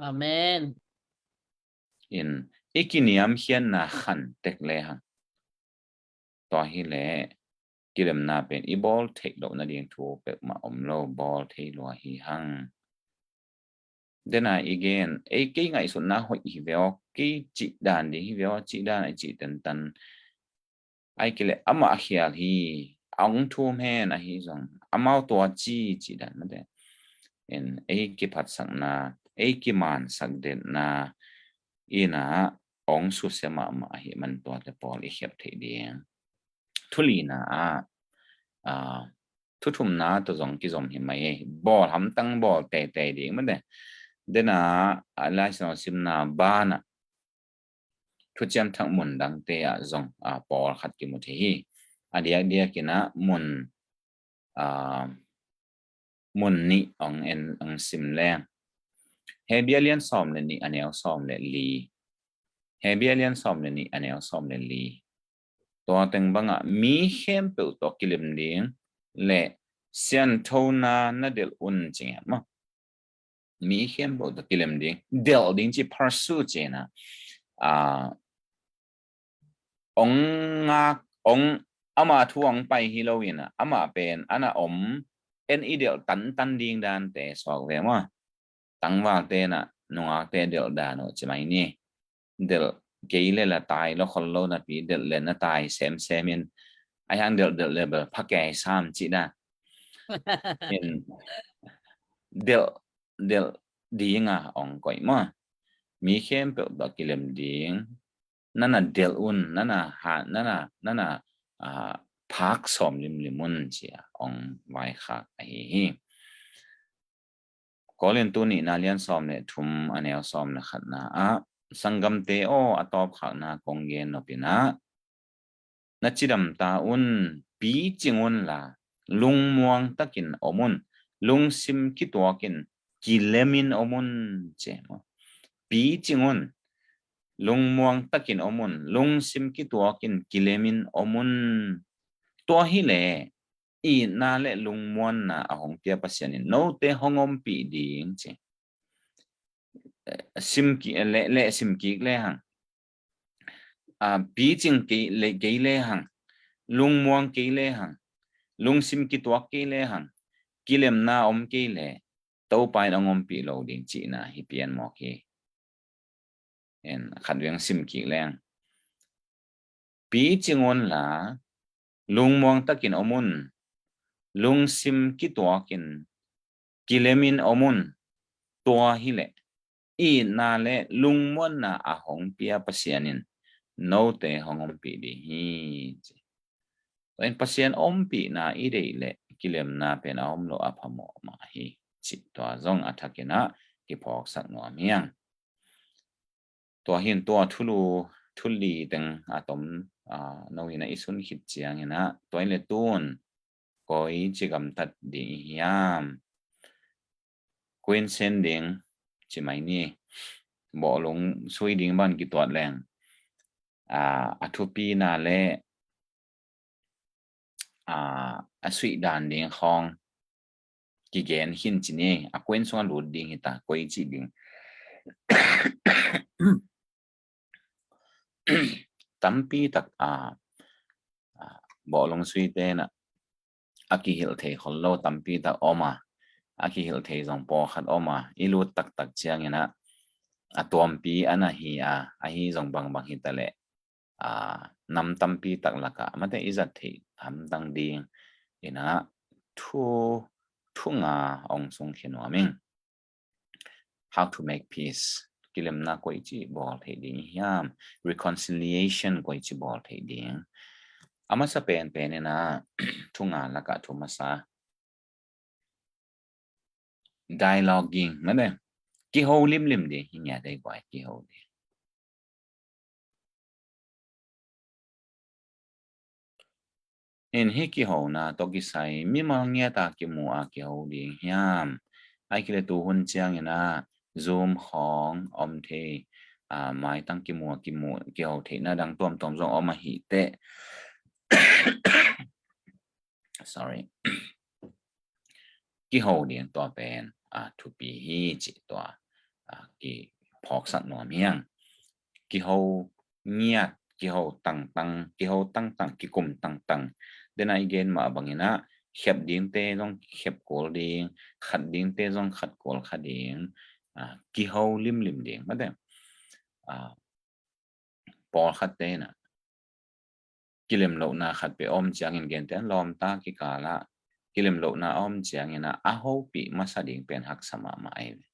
Amen. In i kiniamkhiatna khan tek le hang. Tua hi leh kilemna pen i bawl theih loh nading thu pek mah om lo, bawl thei lua hi hang. Dena i gen, ei kei ngaihsutna hoih hi ve aw, kei cih dan ding hi ve aw, cih dan a i cih tentan. Ai kei leh amah a khial hi, a ong thum hen ahi zong, amau tua ci, cih dan mate. In ei kiphatsakna, ei kimansak detna, ina ong susia mahmah ahi man tuate pawl i khiap theih ding. Thu lina ah, a, thu thumna tawh zong kizom hi mai ei. Bawl hamtang bawl teitei ding mate. Dena, a, Lai Siangtho simna banah thuciam thak mun dangte ah zong, a, pawlkhat kimu thei hi. A diakdiakin ah mun, a, mun nih ong en, ong sim leng. Hebru a lian sawm le nih a neu sawm le li. Hebru a lian sawm le nih a neu sawm le li. Tua teng bangah mi khempeuh tawh kilem ding le sianthona na delh un ci ngiat maw. Mi khempeuh tawh kilem ding, delh ding ci, pursue ci-in ah, a, ong ngak, ong, ama thu ong pai hi lo in ah, ama pen a na om, en i delh tantan ding dante suak ve maw. Tangvalte in ah nungakte delh dan uh ci mai ni. Delh kei le la tai lo khol lo napi, delh le na tai semsem in, a hiang delh delh le bel pha kei sam ci dan. In delh, delh ding a ong koih maw. Mi khempeuh tawh kilem ding, na na delh un, na na ha, na na, na na, a, phak sawm limlim un ci-a ong vaikhak ahi hi. Korintu nihna lian sawm le thum a neu sawm le khatna ah, sanggamte aw, a tawpkhakna kong gen nop in ah, na cidam ta un, picing un la, lungmuang takin om un, lungsim kituakin kilemin om un ci maw. Picing un, lungmuang takin om un, lungsim kituakin kilemin om un. Tua hi leh itna le lungmuanna a hong pia Pasian in note hong ompih ding ci. Eh, sim ki-, eh, le, le sim kik le hang. A, picing kei le, kei le hang. Lungmuang kei le hang. Lungsim kituak kei le hang. Kilemna om kei le. Topa in hong ompih lo ding cihna hi pian mawk hi. En, khat veng sim kik leng. Picing un la, lungmuang takin om un, lungsim kituakin kilemin om un, tua hi leh itna le lungmuanna a hong pia Pasian in note hong ompih ding hi ci. Tua in Pasian ompihna i deih leh kilemna pen a om lo a phamawh mah hi cih tua zong a thakin ah kiphawksak nuam hiang. Tua hin tua thulu, thuli teng a tom, a, no in ah i sun khit ciangin ah, tua in le tun koi ci gamtat ding i hiam? Queen sen ding ci mai ni. Bawhlung sui ding ban kituat leng, a, a thupina le, a, a suih dan ding khawng kigen khin ci ni. A queen sungah lut ding hi ta, koi ci ding. Tampi tak, a, a, bawhlung suite na a kihilh thei khol lo tampi tak om a, a kihilh thei zong pawlkhat om a, i lut taktak ciangin ah a tuampi a na hi a, ahi zong bangbang hi ta leh, a, nam tampi tak lakah mate i zat theih hamtang ding in ah thu, thu nga ong sung khin nuam ing. How to make peace. Kilemna koi ci bawl thei ding hiam? Reconciliation koi ci bawl thei ding? A masa penpen in ah thu nga lakah thu masa dialoguing, mane, kiho limlim ding hi ngiat ei guai, kiho ding. In hih kihona tawh kisai mimal ngiat a kimu a kiho ding hiam? Ai kile tu hun ciangin ah Zoom khawng om thei, a, maitang kimu a kimu, kiho theihna dang tuamtuam zong om ahi teh. Sorry. Kiho ding tua pen, a, thupi hi cih tua, a, kiphawksak nuam hiang. Kiho ngiat, kiho tangtang, kiho tangtang, kikum tangtang. Dena i gen mah bangin ah, khep dingte zong khep kul ding, khat dingte zong khat kul kha ding, a, kiho limlim ding. Mate, a, pawlkhatte na kilemlohna khat peuh om ciangin, gente an lawmta kikal ah kilemlohna a om ciangin ah a hopih masa ding pen haksa mahmah ahi ve.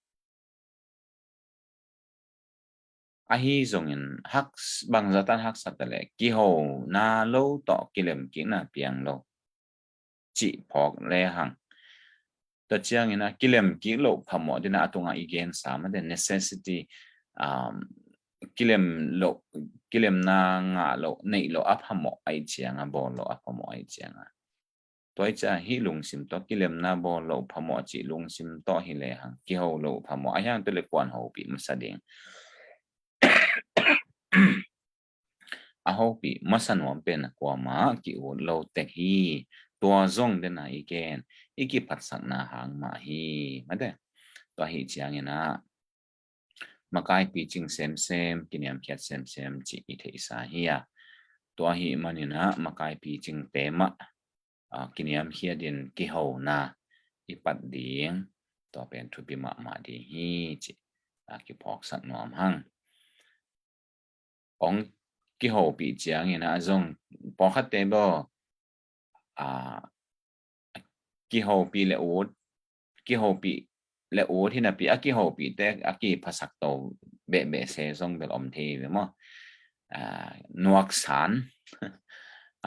Ahi zongin hak, bangzah tan haksa ta leh kihona lo tawh kilem kikna piang lo cih phawk le hang. Tua ciangin a kilem kik loh phamawh ding a tungah i gensa mate necessity, um, kilem loh, kilemna ngah loh, neih loh a phamawh ahih cianga, bawl loh a phamawh ahih cianga. Tua ahih ciang hih lungsim tawh kilemna bawl loh phamawh cih lungsim tawh hi lehang kiho loh phamawh a hiang tua le kuan hopih masa ding. A hopih masa nuam pen a kuamah ki-ut lo tek hi. Tua zong dena i gen i kiphatsakna hang mah hi. Mate, tua ahih ciangin a makaipi cing semsem, kiniamkhiat semsem cih i theihsa hi a. Tua ahih manin a makaipi cingte mah, a, kiniamkhiat in kihona i pat ding, tua pen thupi mahmah ding hi cih, a, kiphawksak nuam hang. Ong kihopih ciangin a zong pawlkhatte baw, a, kihopih le ut, kihopih le ut hi napi a kihopihte a kiphasak to behbeh se zong bel om thei ve maw. A, nuaksan,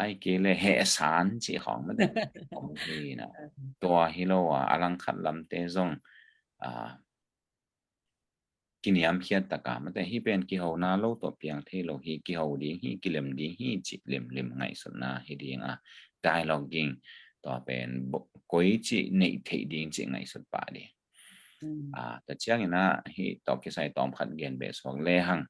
ai ke le hehsan cih khawng mate om thei na. Tua hi lo a, a langkhat lamte zong, a, kiniamkhiat taka mate hi pen kihona lo tawh piang thei lo hi, kiho ding hi, kilem ding hi cih limlim ngaihsutna hi ding a, dialoguing tua pen koi cih neih theih ding cih ngaihsut pah ding. A, tua ciangin a hih tawh kisai tawmkhat gen beh suak lehang,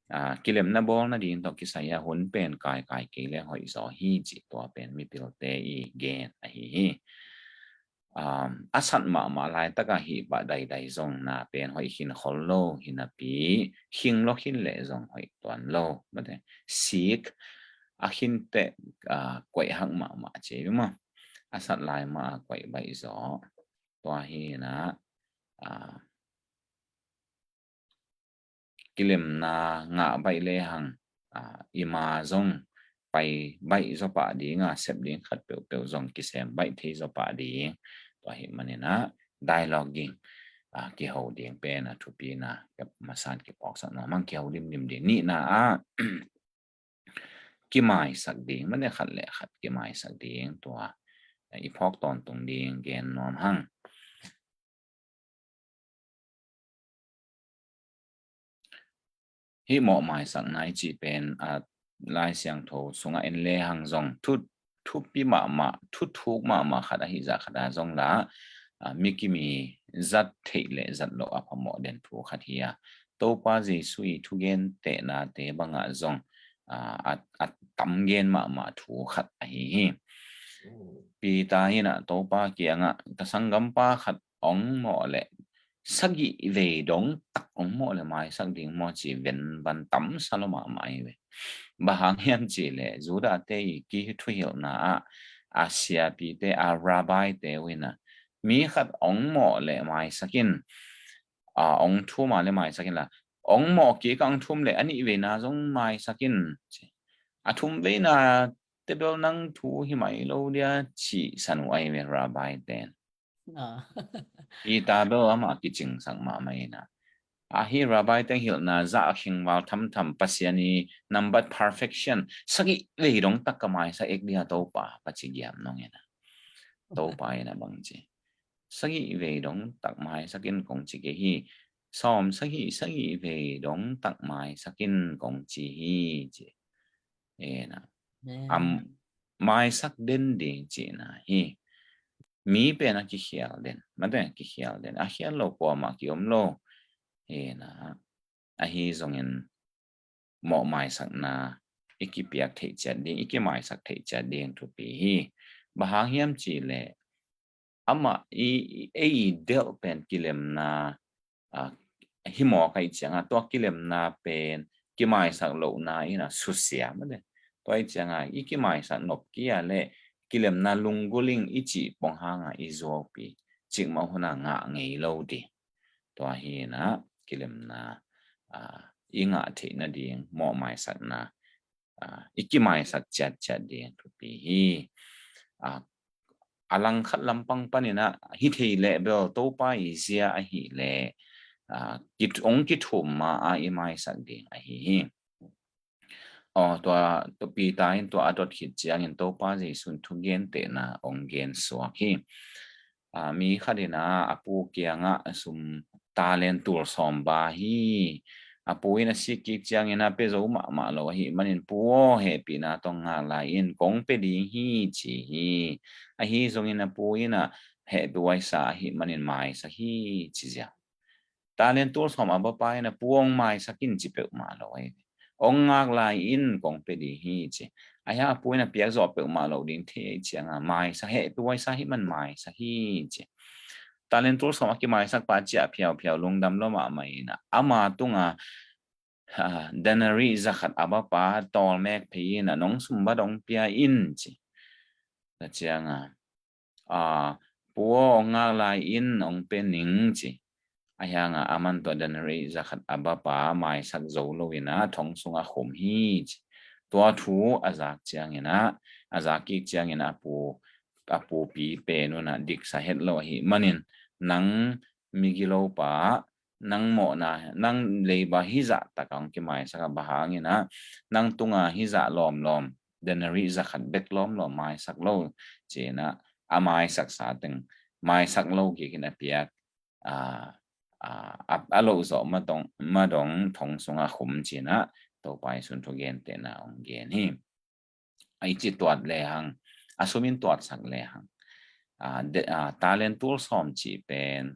a, kilemna bawl nading tawh kisai a hun pen kaikai kei le hoih zaw hi cih tua pen mipilte i gen ahi hi. A, a sat mahmah laitaka hih pah daidai zong na pen hoih khin khol lo hi napi, khing lo khin leh zong hoih tuan lo mate. Sik a khinte, a, koih hak mahmah ci hi maw. A sat lai mah a koih baih zaw. Tua hi na, a, kilemna ngah baih lehang, a, i ma zong pai baih zaw pah ding a, sep ding khat peuhpeuh zong kisem baih thei zaw pah ding. Tua ahih manin a dialoguing, a, kiho ding pen a thupi na, masan kiphawksak nuam hang, kiho limlim ding. Nihna ah kimaisak ding, mate khat le khat kimaisak ding, tua i phawk tawntung ding gen nuam hang. Hih mawh maisakna i cih pen, a, Lai Siangtho sungah en lehang zong thu, thupi mahmah, thuthuk mahmah khat ahi zah khat a zong la, a, mi kim i zat theih le zat loh a phamawh den thu khat hi a. Topa Jesu i thugen tehnate bangah zong, a, a, a tam gen mahmah thu khat ahi hi. Peter hi na Topa kiangah, ka sanggampa khat ong mawh le sagih vei dong tak ong mawh le maisak ding maw ci ven van tamsa lo mahmah hi ve. Bang hang hiam ci le Judah te i kithuhilhna ah a siapite, a rabbi te uh hi na, mi khat ong mawh le maisak in, a, ong thum a le maisak in la, ong mawh kik a ong thum le a nih veina zong maisak in ci. A thum veina te bel nang thu hi mai lo dia ci san uh ahi ve rabbi ten. Peter bel amah kicingsak mahmah hi na. Ahi rabbi teng hilhna zah a khingval thamtham Pasian i nambat perfection sagih vei dong tak ka maisak ek dia Topa ka ci giam nong hi na. Topa hi na bang ci. Sagih vei dong tak maisak in kong ci kei hi. Sawm sagih, sagih vei dong tak maisak in kong ci hi ci. Hi na. Am, maisak den ding cihna hi. Mi pen a kikhial den, mate kikhial den. A khial lo kuamah kiom lo. Hi na. Ahi zongin mawh maisakna i kipiak theih ciat ding, i kimaisak theih ciat ding thupi hi. Bang hang hiam ci le amah i, i, ei i delh pen kilemna, a, hi mawk ahih cianga, tua kilemna pen kimaisak lohna in a susia mate. Tua ahih cianga i kimaisak nop kia le kilemna lungguling i cih pong hanga i zuaupi cikmah huna ngah ngei lo ding. Tua hi na kilemna, a, i ngah theih nading mawh maisakna, a, i kimaisak ciatciat ding thupi hi. A, a langkhat lampang panin a hi thei leh bel Topa i zia ahih leh, a, kit-, ong kithum ma a i maisak ding ahi hi. Aw, tua, tua Peter in tua a dot khit ciangin Topa Jesu'n thugentehna ong gen suak hi. a, mi khat in a, a pu kiangah sum talent tul sawm ba hi. A pu in a sik kik ciangin a pia zo mahmah lo ahih manin, "Pu aw, hehpihna tawh ngak lai in, kong pia ding hi," ci hi. Ahi zongin a pu in a hehpih huaisa ahih manin maisak hi, ci ziau. Talent tul sawm a bapa in a, "Pu, hong maisak in," ci peuhmah lo ahi ve. "Hong ngak lai in, kong pia ding hi," ci. Ahi a pu in a piak zawh peuhmah lo ding thei ahih ciangin maisak, hehpih huaisa ahih man maisak hi, ci. Talent tul sawm a kimaisak pa ciah phiauphiau, lungdam lua mahmah in a, ama tungah, ha, denari zakhat a bapa tawlmek phei in a, "Nong sum bang hong pia in," ci. Tua ciangin a, "Pu aw, hong ngak lai in, hong pia ning," ci. Ahi hangin a man tua denari zakhat a bapa maisak zo lo in a, thong sungah khum hi, ci. Tua thu a zak ciangin a, a zak kik ciangin a pu, a pupi pen un a diksa het lo ahih manin, "Nang migilo pa, nang mawhna, nang leiba hizah takah hong kimaisak a, bang hangin a nang tungah hizah lawmlawm, denari zakhat bek lawmlawm maisak lo?" ci-in a, a maisaksa teng maisak lo kik in a piak, a, a, a, a loh zawh madong, madong thong sungah khum, ci-in a Topa Jesuh in thugentehna hong gen hi. A, i ci tuat lehang, a sum in tuatsak lehang, a, de, a, talent tul sawm cih pen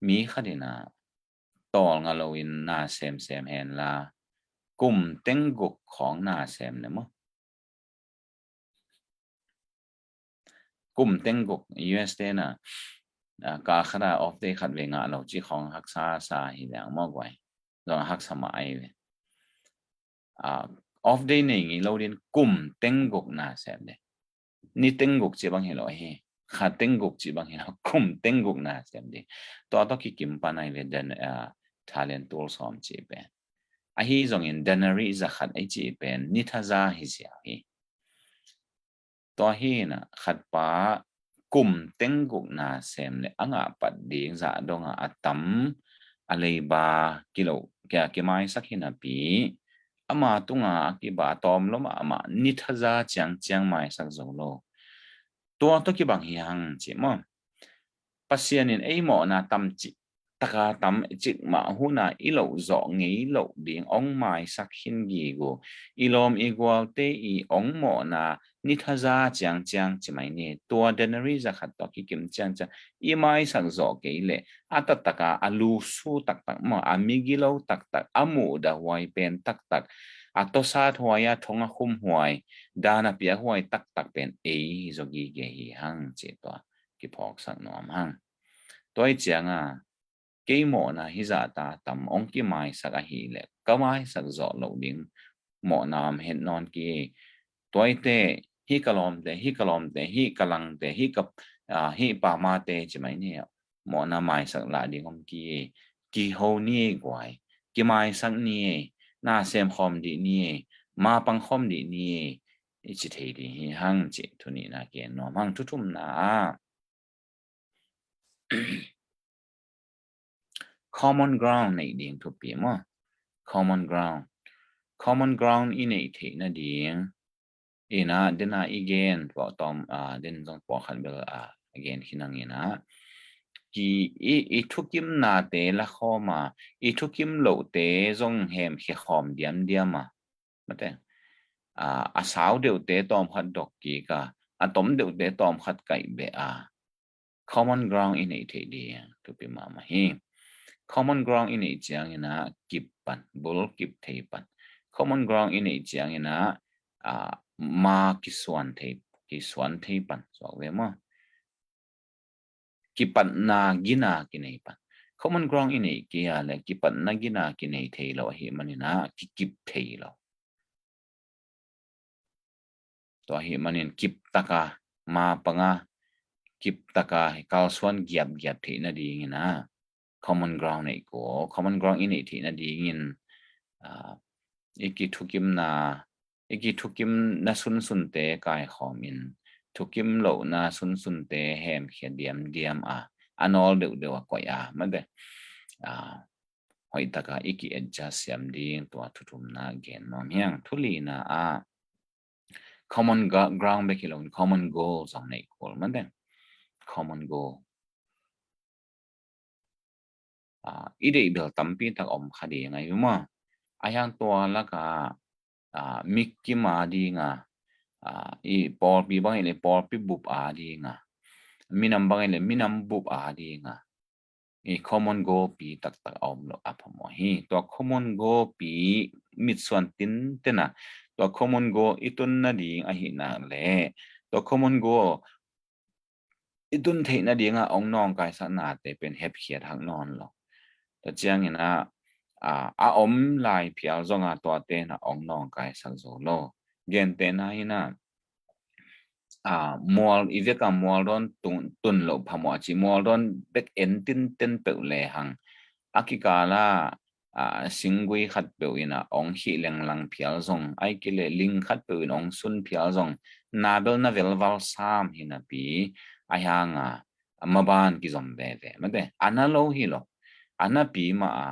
mi khat in a tawlnga lo in na semsem hen la, kum teng guk khawng na sem le maw? Kum teng guk, U S te na, a, kal khat a off day khat vei ngah lo cih khawng haksa sa hi leng maw, guai? Zong haksa mah ahi ve. A, off day nei ngei lo ding, kum teng guk na sem ding. Ni teng guk cih bang hi lo hi. Kha teng guk cih bang hi lo, kum teng guk na sem ding. Tua tawh kikim pan ahi ve, den, a, talent tul sawm cih pen. Ahi zongin denari zakhat ei cih pen ni thaza hi ziau hi. Tua hi in a, khat pa kum teng guk na sem le a ngah pat ding zah dongah a tam, a leiba kilo, kia kimaisak hi napi, ama tungah a kiba a tawm lo mahmah, ni thaza ciangciang maisak zo lo. Tua tawh kibang hi hang, ci maw? Pasian in ei mawhna tam cik taka tam cik mah hun a i loh zawh ngei loh ding hong maisak khin gige uh. I lawm i gualte i hong mawhna ni thaza ciangciang ci mai ni. Tua denari zakhat tawh kikim ciangciang i maisak zawh kei leh a taktak a, a lusu taktak maw, a migilo taktak, a muhdah huai pen taktak, a tawsat huai, a thong a khum huai, dan a piak huai taktak pen ei hi zaw gige hi hang, ci tua kiphawksak nuam hang. Tua hi ciangin kei mawhna hizah ta tam hong kimaisak ahih leh ka maisak zawh loh ding mawhna om het nawn kei. Tua hi teh, hih ka lawmte, hih ka lawmte, hih ka langte, hih ka, a, hih pamate ci mai ni. Mawhna maisak lah ding om kei. Kiho ni ei guai. Kimaisak ni ei. Na sem khawm dih ni ei. Ma pang khawm dih ni ei. I ci thei ding hi hang, ci thu nihna gen nuam hang. Thu thumna ah common ground neih ding thupi maw? Common ground. Common ground i neih theih nading in a, den a i gen, tua tawm, a, den zong pawlkhat bel, a, gen khin hang in a, ki, i, i thukimnate lakhawm a, i thukim lohte zong hemkhia khawm diamdiam a, mate, a, a sau deuhte tawmkhat dok kik a, a tom deuhte tawmkhat kaih beh a, common ground i neih theih ding thupi mahmah hi. Common ground i neih ciangin a kip pan, bul kip thei pan. Common ground i neih ciangin a, a, ma kisuan thei, kisuan thei pan, suak ve maw? Kipatna gina kinei pan. Common ground i neih kei a leh kipatna gina kinei thei lo ahih manin a kikip thei lo. Tua ahih manin kip taka, ma panga kip taka kalsuan giapgiap theih nadingin a common ground neih kul. Common ground i neih theih nadingin, a, i kithukimna, i kithukimna sunsunte kaikhawm in, thukim lohna sunsunte hemkhia diamdiam a, a nawl deuhdeuh a koih a, mate, a, hoih taka i ki-adjust siam ding, tua thu thumna gen nuam hi hang. Thu lina ah common ga-, ground bek hi lo in common goal zong neih kul, mate. Common goal. ah, i deih bel tampi tak om kha ding ahi maw. Ahi hang tua lakah, ah, mikim a ding a, ah, i pawlpi bang i le pawlpi bup a ding a, minam bang i le minam bup a ding a, i common goal pi taktak a om loh a phamawh hi. Tua common goal pi mitsuan tinten a, tua common goal i tun nading ahih nak le tua common goal i tun theih nading a ong nawngkaisak nate pen hepkhiat hak nawn lo. Tua ciangin a, a, a om lai phial zong a tuate na ong nawngkaisak zo lo. Gentehna in a, a, mual i vek a mualdawn tun, tun loh phamawh a ci, mualdawn bek en tinten peuh lehang a kikal a, a, singgui khat peuh in a ong khih lenglang phial zong, ahih kei leh ling khat peuh in ong sun phial zong, na bel na velval sam hi napi, ahi hang a, a maban kizom veve. Mate, a na lo hi lo. A napi mah a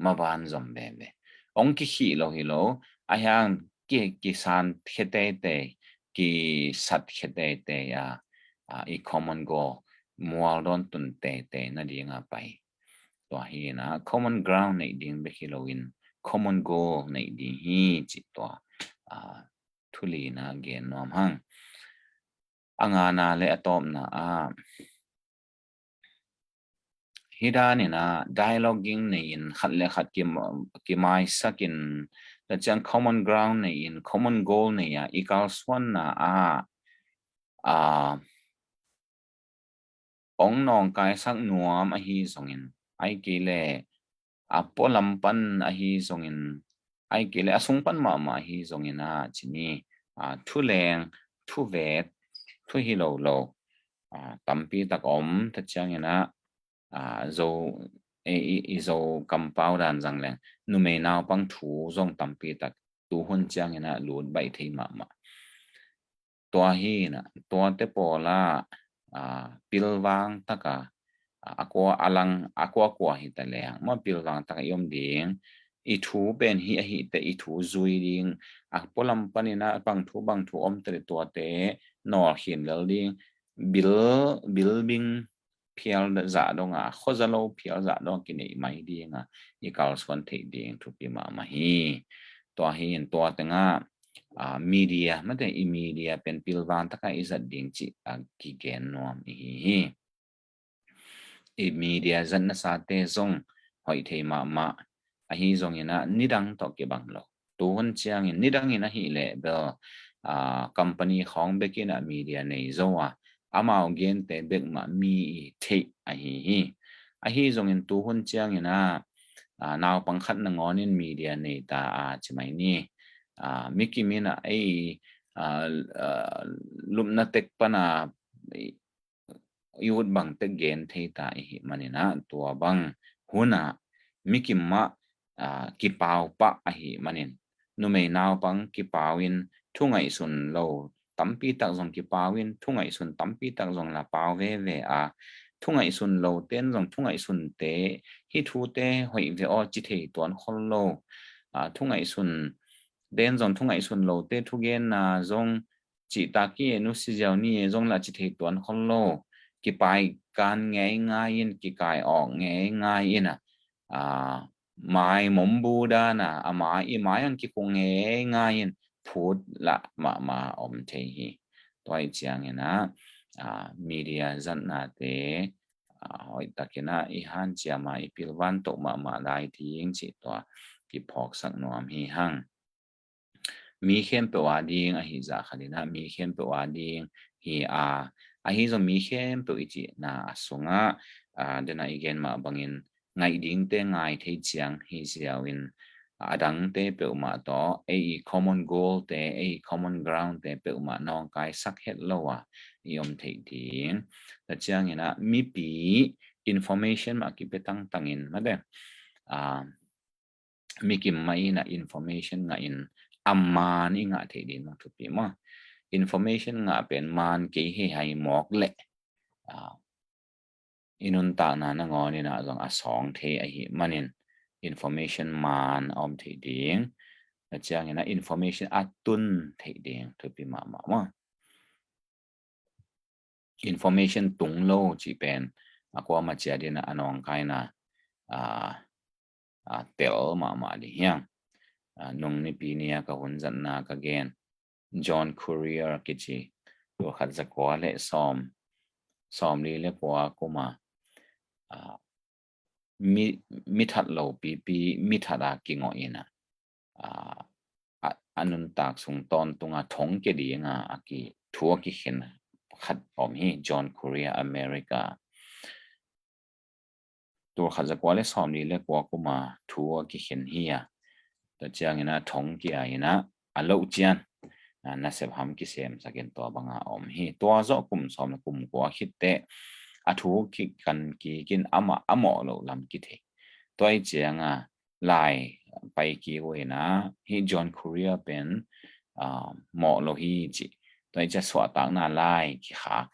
maban zom veve. Ong kikhih lo hi lo, ahi hang ki, kisan khia teitei, kisat khia teitei a, a, i common goal mualdawn tun teitei nading a pai. Tua hi in a common ground neih ding bek hi loin common goal neih ding hi cih tua, a, thu li in a gen nuam hang. A ngana le a tawpna a, hih dan in a dialoguing nei in khat le khat ki, kimaisak in, tua ciang common ground nei in common goal nei a i kalsuanna a, a, ong nawngkaisak nuam ahi zongin, ahih kei leh a pualam pan ahi zongin, ahih kei leh a sung pan mahmah ahi zongin a ci ni, a, thu leng, thu vet, thu hi lo lo, a, tampi tak om. Tua ciangin a, a, Zo, e, i, i Zo kampau dan zang leng numei naupang thu zong tampi tak tu hun ciangin a lut baih thei mahmah. Tua hi in a, tuate pawl a, a, pilvang tak a, a, a kua a lang, a kua kua hi ta leng maw, pilvang tak a i om ding, i thu pen hih ahih teh i thu zui ding, a pualam pan in a bang thu bang thu om teh tuate nawlkhin lel ding, bil, bil bing phial zah dong a, khuaza lo phial zah dong a kineih mai ding a i kalsuan theih ding thupi mahmah hi. Tua hi in tua teng a, a, media, mate, i media pen pilvang tak a i zat ding cih a kigen nuam i hi hi. I media zat nasate zong hoih thei mahmah, ahi zongin a nidang tawh kibang lo. Tu hun ciangin nidangin ahih leh bel, a, company khawng bekin a media nei zo a, amau gente bek mah mi i theih ahi hi. Ahi zongin tu hun ciangin a, a, naupang khat nangawnin media nei ta a ci mai ni. A, mikim in a ei, a, a, lupna tek pan a i ut bang tek gen thei ta i hih manin a, tua bang hun a mikim mah, a, kipau pah ahih manin, numei naupang kipau in, thu ngaihsun lo tampi tak zong kipau in, thu ngaihsun tampi tak zong la pau veve a, thu ngaihsun lote in zong thu ngaihsunte, hih thute hoih ve aw ci thei tuan khol lo. A, thu ngaihsun te in zong thu ngaihsun lote thugenna zong cihtak hi e, nusia ziau ni e zong la ci thei tuan khol lo. Kipai kan ngeingai in, kikai awk ngeingai in a, a, mai mombu dan a, a mai, i mai ang kikhung ngeingai in phut lah mahmah om thei hi. Tua i ciangin a, a, media zatnate, a, hoih takin a i hanciam a i pilvan toh mahmah lai ding cih tua kiphawksak nuam hi hang. Mi khempeuh a ding ahi zah khat in a, mi khempeuh a ding hi a, ahi zong mi khempeuh i cihna a sungah, a, dena i gen mah bangin ngaih dingte ngai thei ciang hi ziau in, a dangte peuhmah tawh ei i common goal te, ei i common ground te peuhmah nawngkaisak het lo a i om theih ding. Tua ciangin a mipi information mah kipia tangtang in, mate, a, mikim mah in a information ngah in a man i ngah theih ding mah thupi maw. Information ngah pen man kei hei hai mawk leh, a, i nuntakna nangawn in a zong a sawng thei ahih manin information man a om theih ding. Tua ciangin a information a tun theih ding thupi mahmah maw. Information tung lo cih pen a kuamah ciat in a nawngkaina, a, a, tel mahmah ding hiang. A, nung nipi ni-a ka hun zatna ka gen John Courier kici, tul khat za kua le sawm, sawmli le kua kuma, a, mi, mi that lo pipi, mi that a kingawh ina, a, a, a nuntak sung tawntunga thong kia dinga a ki thu a kikhen khat om hi, John Courier America. Tul khat za kua le sawmli le kua kuma thu a kikhen hi a. Tua ciangina thong kia ina a loh cian, a, nasep ham kisemsakin tua banga om hi. Tua zawh kum sawm le kum kua khitte a thu kikan kikin amah a mawh loh lam kithei. Tua i cianga lai pai kik uh ina hi John Courier pen, a, mawh lo hi ci. Tua i cia suahtakna lai kikhak.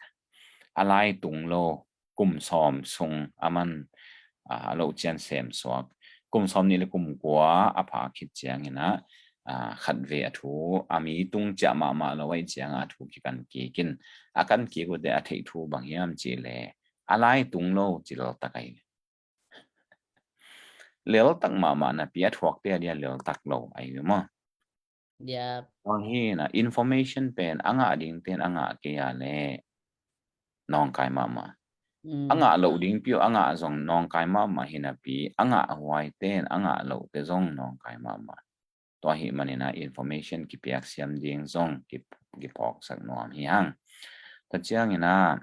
A lai tung lo kum sawm sung a man, a, a loh cian sem suak. Kum sawm nih le kum kua a pha khit ciangina, a, khat ve a thu a mi tung ciah mahmah lo a i cianga a thu kikan kikin. A kan kik uhte a theih thu bang hiam ci le a lai tung lo ci leltak ahi. Leltak mahmah napi a thuakte a dia leltak lo ahi maw? Yep. Tua hi na information pen a ngah ding ten a ngah kei a le nawngkai mahmah. Mm. A ngah loh ding piu a ngah zong nawngkai mahmah hi napi a ngah huai ten a ngah loh te zong nawngkai mahmah. Tua hi manina information kipiak siam ding zong ki, kiphawksak nuam hi hang. Tua ciangina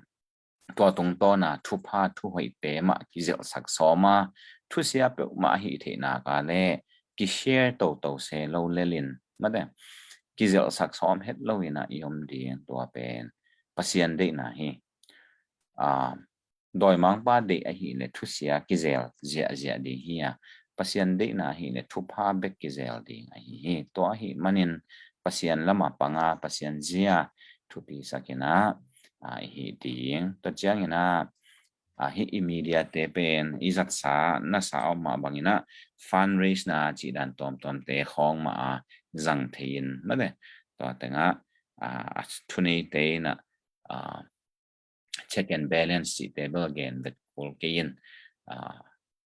tua tungtawna thupha thuhoihte mah kizelhsak sawma, thusia peuhmah ahi theihna ka le kishare toto se lo lelin, mate, kizelhsak sawm het lo ina i om ding tua pen Pasian deihna hi. A, dawimangpa deih ahi le thusia kizel ziahziah ding hi a, Pasian deihna ahi le thupha bek kizel ding ahi hi. Tua ahi manin Pasian lama panga Pasian zia thupi sakina, a, ihi ding. Tua ciangina, a, hi i media te pen i zatsa nasa om mah bangina fundraise na cih dan tuamtuamte khawng mah a zang thei in, mate, tua tenga, a, a thuneite ina, a, check and balance cihte bel gen vet kul kei in, a,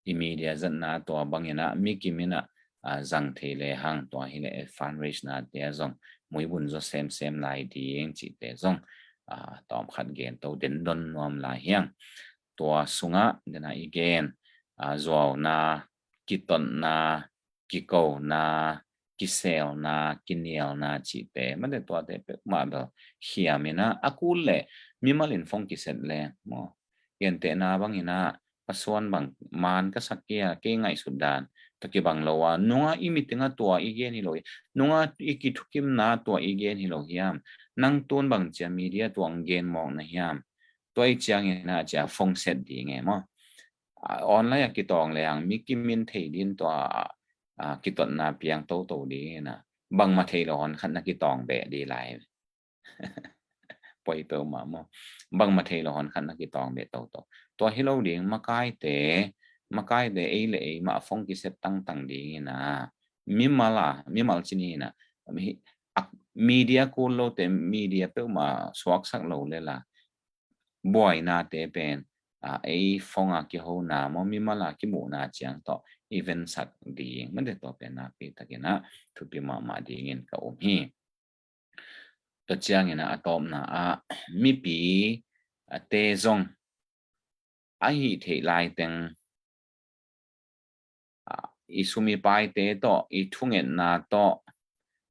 i media zatna tua bangina mi kimina, a, zang thei le hang tua hi le fundraise na te a zong muibun zaw semsem lai ding cihte zong, a, tawmkhat gen to den don nuam lai hiang. Tua sunga dena i gen, a, zuauna, kitotna, kikona, kiselna, kinialna cihte, mate, tuate peuhmah bel hiamina a kul le mimal in phone kiset le maw? Gentehna bangina pasuan bang man ka sak kia kei ngaihsut dan tua kibang lo a, nunga i mitinga tua i gen hi lo hi, nunga i kithukimna tua i gen hi lo hiam? Nang tun bang cia media tua ang gen mawkna hiam? Tua i ciangina cia phone set ding e maw? A, online a kitawng le ang mi kimin thei din tua, a, kitotna piang toto ding ina bangma thei lo hon khat na kitawng beh di lai. Poi peuhmah maw? Bangma thei lo hon khat na kitawng beh toto. Tua hi lo ding makaite, makaite ei le ei mah phone kiset tangtang ding ina mimal a, mimal cini ina, mi, a, media kul lote media peuhmah suaksak lo le la buainate pen, a, ei phone a kihona maw mimal a kimuhna ciang tawh i vensak ding, mate, tua pen nakpi takina thupi mahmah dingin ka um hi. Tua ciangina a tawpna a mipi, a, te zong ahi theih laiteng, a, i sum i paite tawh, i thungetna tawh,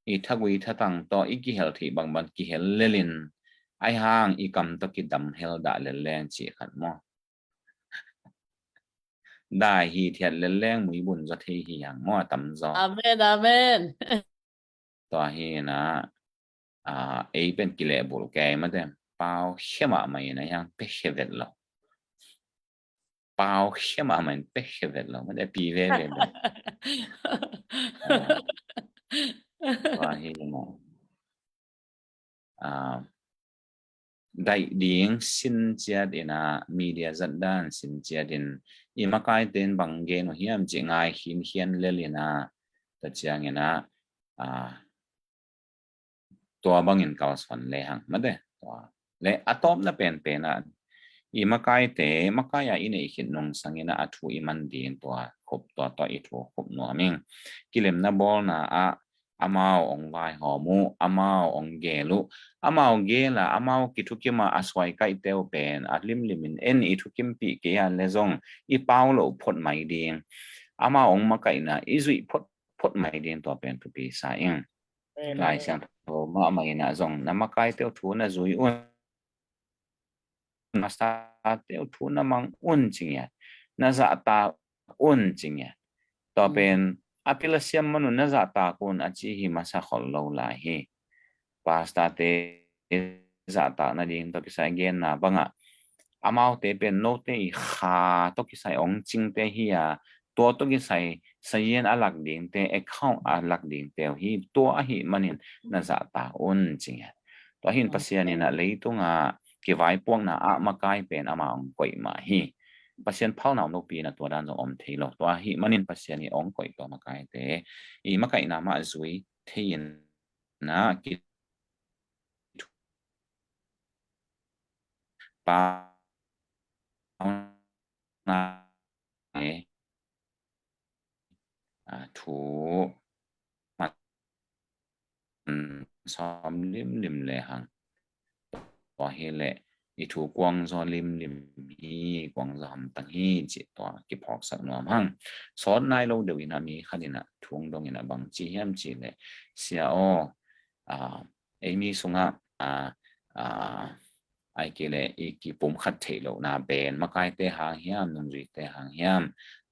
i thagui thatang tawh i kihel theih bangbang kihel lelin, aihang i kam tawh kidam hel dah lelleng cih khat maw? Dai hi thiat lelleng muibun zaw thei hi hang maw a tamzaw. Amen, amen. Tua hi na, a, ei pen kilehbulh kei mate, pau khia mahmah in a hiang pekhe vet lo. Pau khia mahmah in pekhe vet lo mate, pi veve lo. A, tua hi na, a, daih ding sin ciat ina media zat dan sin ciat in i makaite in bang gen uh hiam cih ngai khinkhian lel ina, tua ciang ina, a, tua bangin kalsuan le hang mate. Tua le a tawpna penpen ah i makaite, makai a i neih khit nungsangin ah a thu i man ding tua khup, tua tawh i thu khup nuam ing. Kilemna bawlna ah amau hong vaihawm uh, amau hong gel uh, amau gel a, amau kithukim a, a suaikaihte uh pen a limlimin en i thukimpih kei a le zong i pau loh phot mai ding. Amau hong makaihna i zuih phot phot mai ding tua pen thupi sa ing. Amen. Lai Siangtho mahmah in ah zong na makaite uh thu na zui un, na pastorte uh thu na mang un ci ngiat, na zahtak un ci ngiat. Tua pen a pil a siam man un na zahtak un a ci hi masa khol lo lai hi. Pastorte zahtak nading tawh kisai genna bangah amaute pen note i kha tawh kisai hong cingte hi a, tua tawh kisai sazian a lak dingte, account a lak dingte uh hi, tua ahih manin na zahtak un ci ngiat. Tua hi in Pasian in ah leitungah kivaipuakna ah makai pen amah hong koih mah hi. Pasian phalna om lopi in ah tua dan zong om thei lo. Tua ahih manin Pasian i hong koih tua makaite i makaihna mah zui thei in ah ki pau na e a thu man sawm limlim le hang. Tua hi leh i thu kuang zaw limlim hi, kuang zaw hamtang hi cih tua kiphawksak nuam hang. Sawt nai lo deuh in ah mi khat in ah thu hong dong in ah bang ci hiam cih leh, Sia aw, a, ei mi sungah a, a, ai kei leh i kipumkhat theih lohna pen makaite hang hiam, nungzuite hang hiam,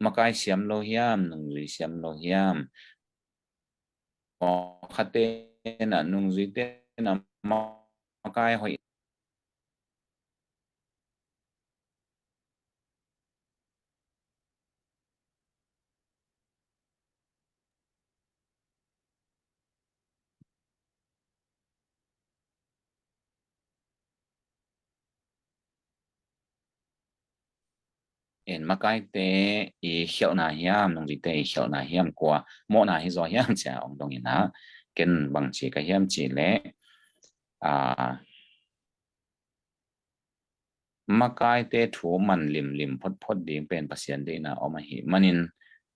makai siam lo hiam, nungzui siam lo hiam, mawkhatte na, nungzuite na, makai hoih in makaite i khialhna hiam, nungzuite i khialhna hiam, kua mawhna hi zaw hiam cia hong dong in ah, ken bang ci ka hiam cih leh, a, makaite thu man limlim photphot ding pen Pasian deihna om ahih manin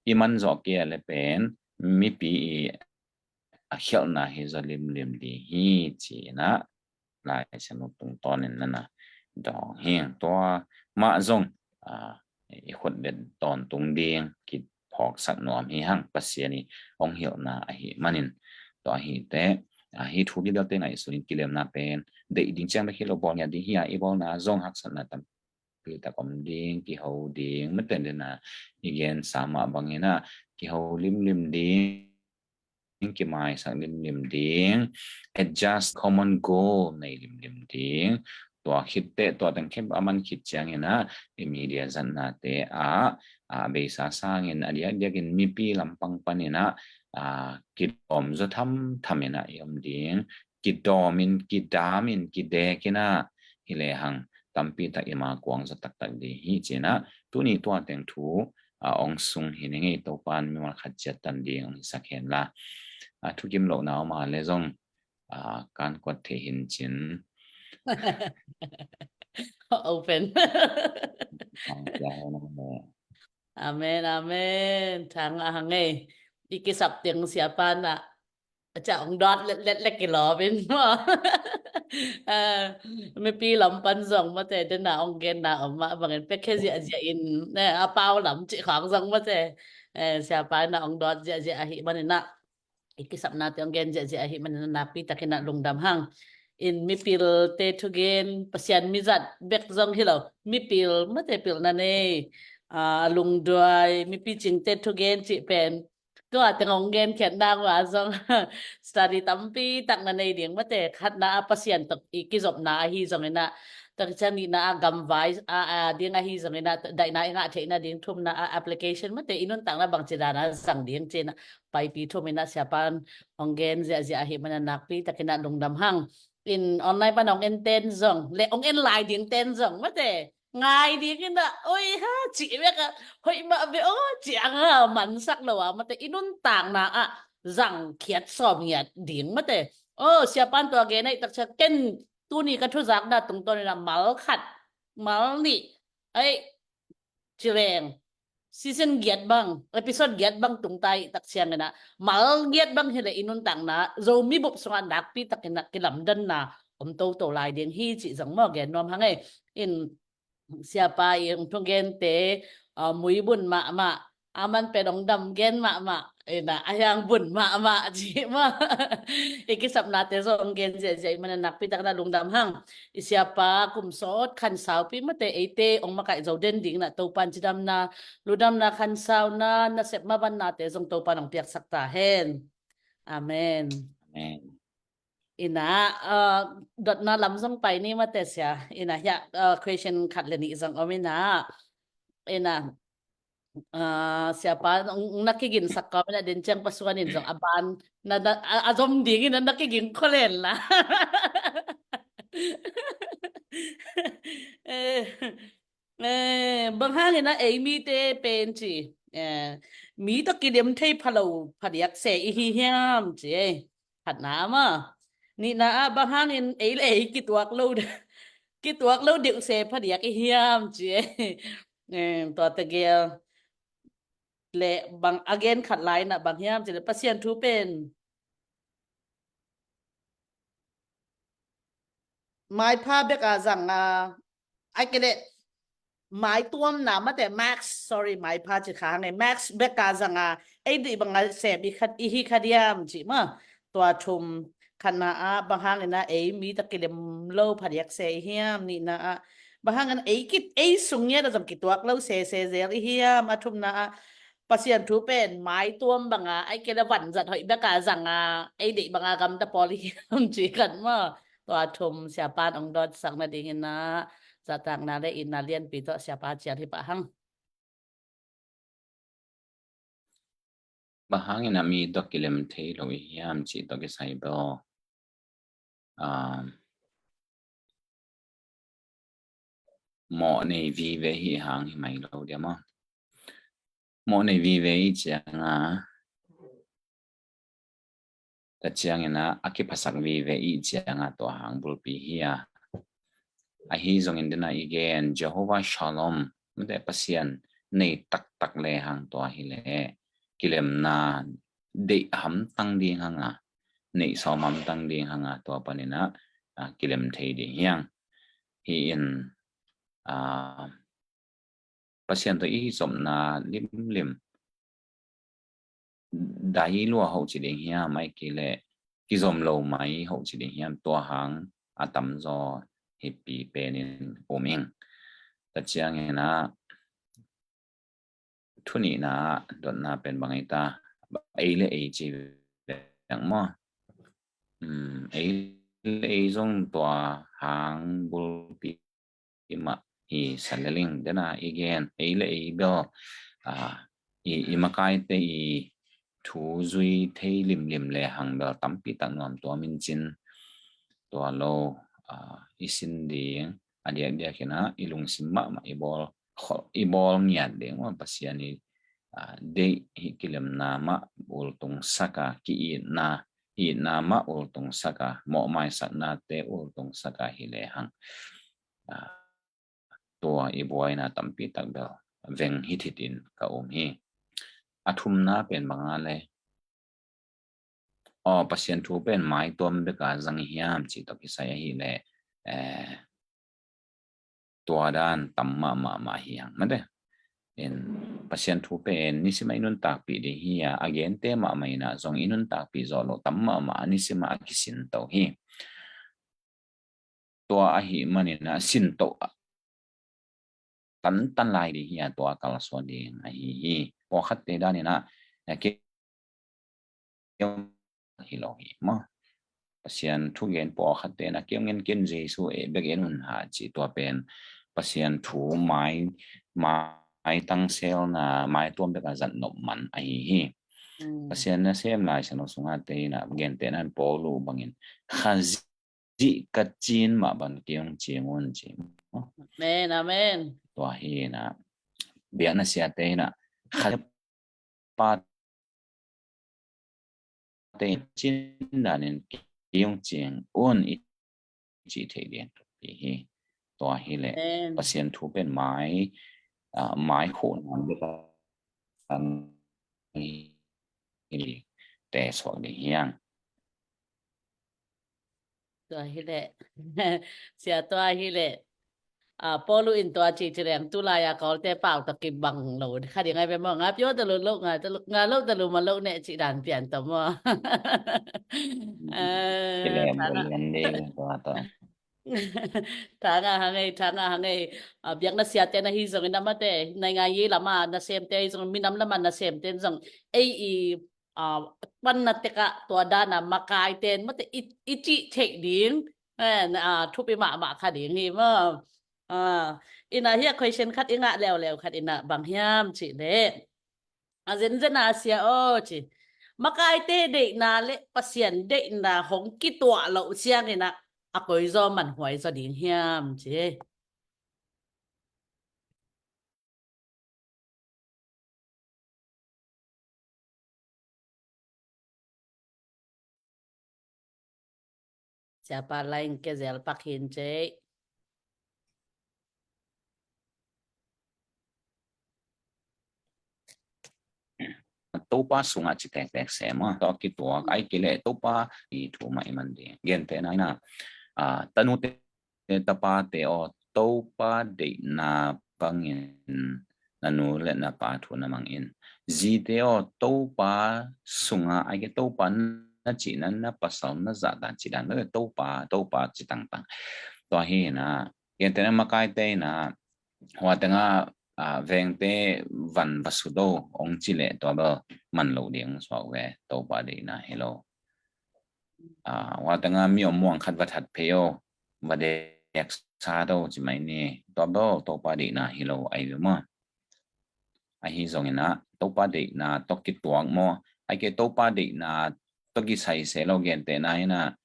i man zawh kei a le pen mipi i a khialhna hi zaw limlim ding hi ci in ah Lai Siangtho tungtawnin na na dawng hi. Tua mah zong, a, i khutbet tawntung ding kiphawksak nuam hi hang, Pasian i hong hilhna ahih manin. Tua hi teh, a, hih thu bialte ngaihsunin kilemna pen deih ding ciang bek hi lo, bawl ngiat ding hi a, i bawlna zong haksatna tampi tak om ding, kiho ding, mate in ah i gensa mah bangin ah kiho limlim ding, kimaisak limlim ding, adjust, common goal nei limlim ding. Tua khit teh, tua teng khempeuh a man khit ciangin ah i media zatnate ah, a, beisa sangin a diakdiakin mipi lampang panin ah, a, kidawm zaw thamtham in ah i om ding. Kidawmin, kidamin, kidekin ah hi le hang tampi tak i ma kuang zaw taktak ding hi ci in ah tuni tua teng thu, a, hong sung hi ning ei. Topan mimal khat ciat tan ding hong hisak hen la. A, thukim lohna om a le zong, a, kan kuat thei hin cin. Open. Amen, amen. Thang a hang ei. I kisap teng siapa na a ciah hong dawt letlet le kilawm in maw. A, mipi lam pan zong mate, dena hong genna om mah bangin pek khe ziahziah in, ne, a pau lam cih khawng zong mate, e, siapa na hong dawt ziahziah ahih manin ah, i kisapnate hong gen ziahziah ahih manin ah nakpi takin ah lungdam hang. In mipilte thugen, Pasian mizat bek zong hi lo, mipil mate pilna nei, a, lungduai, mipi cingte thugen cih pen tua teng hong genkhiatna uh a zong study tampi tak na nei ding mate. Khatna ah Pasian tawh i kizopna ahi zongin ah, tua ciang nihna ah gamvai a, a, ding ahi zongin ah, daihna i ngah theihna ding, thumna ah application mate, i nuntakna bangci dan a zang ding ci in ah paipi thum in ah siapa in hong gen ziahziah ahih manin ah nakpi takin ah lungdam hang. In online pan hong en ten zong le hong en lai ding ten zong mate, ngai ding in ah, oi ha, cih vek a, hoih mah ve aw, cih ang a mansak lo a mate, i nuntakna ah zangkhiat sawm ngiat ding mate. Aw, siapa in tua gen ahih tak ciang ken tuni ka thuzakna tungtawn in ah mal khat mal nih, ai, ci leng, season giat bang, episode giat bang tung ta i tak ciangin ah, mal giat bang hi leh i nuntakna Zomi bup sungah nakpi takin ah kilamdanna om toto lai ding hi cih zong maw gen nuam hang ei. In Siapa i hong thugente, ah, mui bun mahmah, a man pen hong dam gen mahmah, ina, a hiang bun mahmah cih mah. I kisapnate zong gen ziahziah i mana nakpi takin ah lungdam hang. I Siapa kum sawt khansaupi mate eite hong makaih zo den dingin ah Topan cidamna, ludamna, khansauna, nasep mavannate zong Topan hong piaksak ta hen. Amen. Amen. Ina, ah, dotna lam zong pai ni mate sia. Ina, hiah, ah, question khat le nih zong om ina. Ina, ah, Siapa, na kiginsak kawm ina, den ciang pasuan in zong a ban na, na, a, a zom ding ina na kiging khol hen la. Eh, eh, bang hangin ah ei mite pen ci, eh, mi tawh kilem thei phalo phadiak se i hi hiam ci ei. Khatna mah. Nihna ah bang hangin ei le ei kituak lo, kituak lo deuh se phadiak i hiam ci ei. Eh, tua tegel le bang a gen khat lai na bang hiam ci le Pasian thu pen maipha bek a zang a, ai kei le maituamna mate, max, sorry, maipha ci kha hang ei, max bek a zang a, ei deih bang a sem i khat, i hi kha diam ci mah. Tua thum, khatna ah bang hangin ah ei mi tawh kilem lo phadiak se i hiam, nihna ah bang hangin ah ei kit, ei sung ngiat a zong kituak lo sese zel i hiam, a thumna ah Pasian thu pen maituam bang a, ai kei le vanzat hoih bek a zang a, ei deih bang a gamta pawl i hiam ci khat mah. Tua thum Siapan hong dotsak nadingin ah zahtakna le itna lianpi tawh Siapa cial hi pah hang. Bang hangin ah mi tawh kilem thei lo i hiam cih tawh kisai bel, ah, mawh nei vive hi hang hi mai lo dia maw. Mawh nei vive i ciang a, tua ciangin ah a kiphasak vive i ciang a tua hang bulpi hi a. Ahi zongin den a i gen Jehovah Shalom, mate Pasian nei taktak le hang tua hi le kilemna deih hamtang ding hang a, neih sawm hamtang ding hang a, tua panin ah, ah, kilem thei ding hi hang. Hi in, ah, Pasian tawh i kizopna limlim dai lua hoh ci ding hiam, ai kei le kizom lo mai hoh ci ding hiam, tua hang a tamzaw hipi penin um ing. Tua ciangin ah thu nihna ah dotna pen bang ei ta, ei le ei ci veng maw. Um, ei le ei zong tua hang bulpi i mah hi sa lel ing, den a i gen ei le ei bel, ah, i, i makaite i thu zui thei limlim le hang bel tampi tak nuam tua min cin tua lo, ah, i sin ding, a diakdiak in ah i lungsim mahmah i bawl, i bawl ngiat ding uh a Pasian i, ah, deih hi kilemna mah ultung sak a, ki-itna, itna mah ultung sak a, mawhmaisaknate ultung sak a hi le hang, ah, tua i buaina tampi tak bel veng hithit in ka um hi. A thumna pen bang a le, aw, Pasian thu pen maituam bek a zang i hiam cih tawh kisai ahi le, eh, tua dan tam mahmah mah hi hang mate. In Pasian thu pen nisim a i nuntakpih ding hi a, a gente mahmah in ah zong i nuntakpih zawh loh tam mahmah a nisim a a kisin to hi. Tua ahi manin ah sin to tantan lai ding hi a, tua kalsuan ding ahi hi. Pawlkhatte danin ah, eh, ke hi lo hi maw. Pasian thugen pawlkhatte na keu ngen ken Jesu e bek en un ha ci, tua pen Pasian thu mai, mai tangselna, maituam bek a zat nop man ahi hi. Mm. Pasian nasem Lai Siangtho sungah te in ah gentehna in Paulu bangin Khazih ka cin mah bang kei hong cing un ci. Amen, amen. Tua hi in ah biakna siate in ah Khazih pa te cin danin kei hong cing un i cih theih ding hi. Tua hileh Pasian thu pen mai, ah, mai khuh nan bek a hi, te suak ding hiang. Tua hileh. Sia, tua hileh. Ah, Paulu in tua ci ci leng, tulai a Kawlte pau tawh kibang lo kha ding ai ve maw. Nga pio ta lo lo, nga ta lo, nga lo ta lo ma lo ne ci dan pian ta maw. Kilem ta lo lian ding tua ta. Thanga hangei, thanga hangei. Ah, biakna siate na hi zongin amate, naingan ye lama nasemte hi zong, minam lama nasemte zong, ei i, ah, panna tekah tua dana makaiten mate i, i cih theih ding. Eh, ah, thupi mahmah kha ding hi maw. Ah, ina hia question khat i ngah leuleu khat ina bang hiam cih leh. A zenzen a sia aw ci. Makaite deihna le Pasian deihna hong kituah loh siangin ah a koizaw manhuai zaw ding hiam ci. Siapa lain ke zel pak hin cei. Topa sungah ci tektek sem a, tawh kituak ai kile Topa i thu mah i man ding. Gentehna ina, ah, tanute tapate aw, Topa deihna bangin na nu le na pa thu na mang in. Zite aw, Topa sungah ai ke Topa na cihna, na pasal na zahdan cihdan, na Topa, Topa ci tangtang. Tua hi ina, gentehna makaite ina, hua tengah, ah, vengte van va sut o ong ci leh tua bel man lo ding suak ve, Topa deihna hi lo. Ah, hua tengah mi om muang khat va that phei o, va dek sat o ci mai ni, tua bel Topa deihna hi lo ai ve maw. Ahi zongin ah Topa deihna tawh kituak maw, ai ke Topa deihna tawh kisai se lo, gentehna ina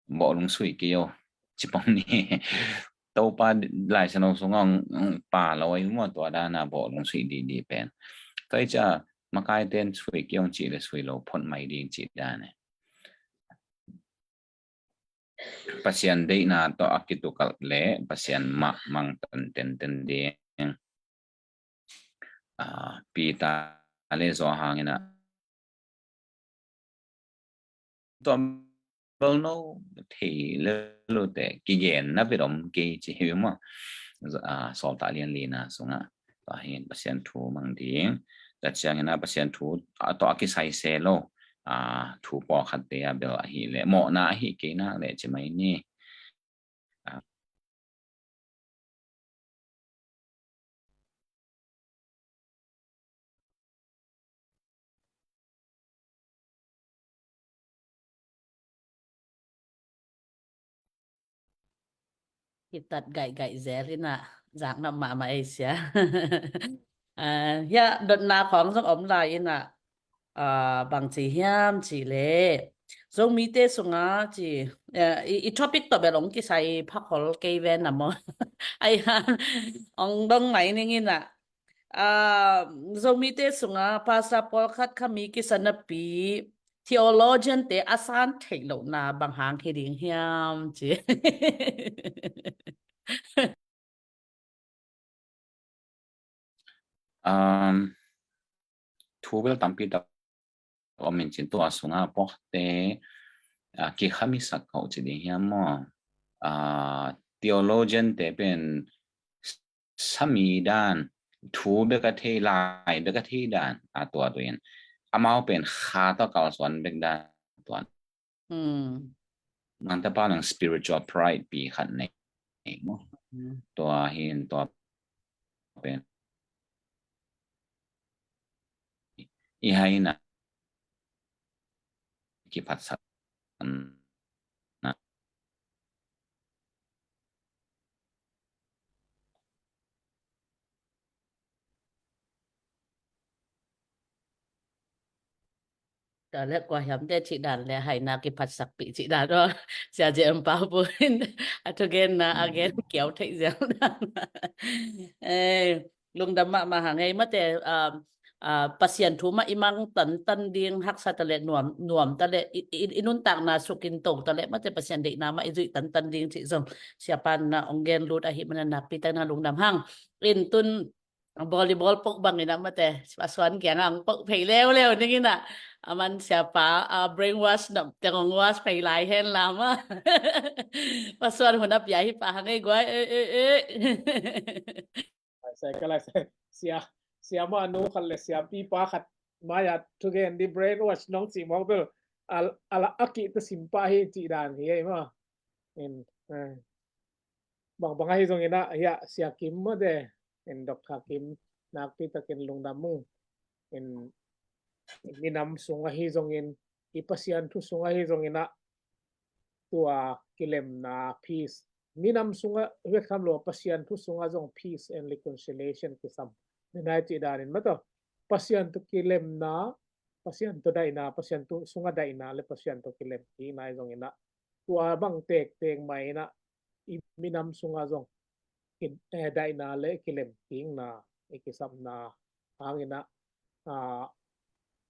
bawhlung sui kei o ci pong ni. Topa Lai Siangtho sungah pa lo ai maw, tua dana bawhlung sui didi pen. Tua i ca makaiten sui kei ong ci le sui lo phot mai ding ci dana. Pasian deihna tawh a kitukalh le Pasian mah mangtan tenten ding. Ah, Peter le Johan ina tua bel no thei le lo te kigen na vet om kei ci hi maw. Ah, Sawltak lian lina sungah. Tua hin Pasian thu mang ding. Tua ciangin ah Pasian thu, ah, tawh a kisai se lo, ah, thu pawlkhat te a bel ahi le mawhna ahi kei nak le ci mai ni. Ah. Kitat gaihgaih zel ina, zak na mahmah ei sia. Ah, hia dotna khawng zong om lai ina, ah, bang ci hiam ci le. Zomite sunga ci, eh, i, i topic tawh bel ong kisai phak hol kei ven a maw. Ai han, ong dong mai ning ina. Ah, Zomite sunga pastor pawlkhat kha mi kisa napi, theologian te a san theih lohna bang hang hi ding hiam ci. Um, thu bel tampi tak om in cin tua sunga pawlkhatte, ah, kikhamisak kau ci ding hiam maw. Ah, theologian te pen sami dan, thu bek a thei, lai bek a thei dan a tua tuin. Amau pen kha tawh kalsuan bek dan tuan. Hmm. Mangtapa nang spiritual pride pi khat nei, nei maw. Hmm. Tua hin tua pen i hai na kiphatsak na. Tua le kua hiam te cih dan le hai na kiphatsakpih cih dan aw. Sia J M Pau Pu in a thugenna a gen kiau theih ziau dan. Eh, lungdam mahmah hang hei mate, um, Pasian thu mah i mang tantan ding, haksa ta leh nuam, nuam ta leh i, i, i nuntakna suk in to ta leh mate Pasian deihna mah i zuih tantan ding cih zong siapa na ong gen lut ahih manin nakpi tak na lungdam hang. In tun volleyball poh bangin ah mate Pasuan kiangah ong poh phei leuleu ning in ah, aman siapa a brainwash na teng ong wash phei lai hen la mah. Pasuan hun a pia hi pah hang ei guai ei ei ei. Lai sai ka lai sai. Sia, sia mah nu khat le sia pi pa khat mai a thugen di brainwash nong cih mawk bel a la a kih ta sim pah hi cih dan hi ei maw. In bang bang ahi zongin ah hiah sia kim mawte in Doctor Kim nakpi takin lungdam ung. In minam sung ahi zongin i Pasian thu sung ahi zongin ah tua kilemna peace, minam sungah vek tham lo Pasian thu sungah zong peace and reconciliation kisam. Minai cih danin mataw Pasian thu kilemna, Pasian thu daihna, Pasian thu sungah daihna le Pasian thu kilem kikna ahi zongin ah tua bang tektek mah in ah i minam sungah zong daihna le kilem kikna i kisapna hangin ah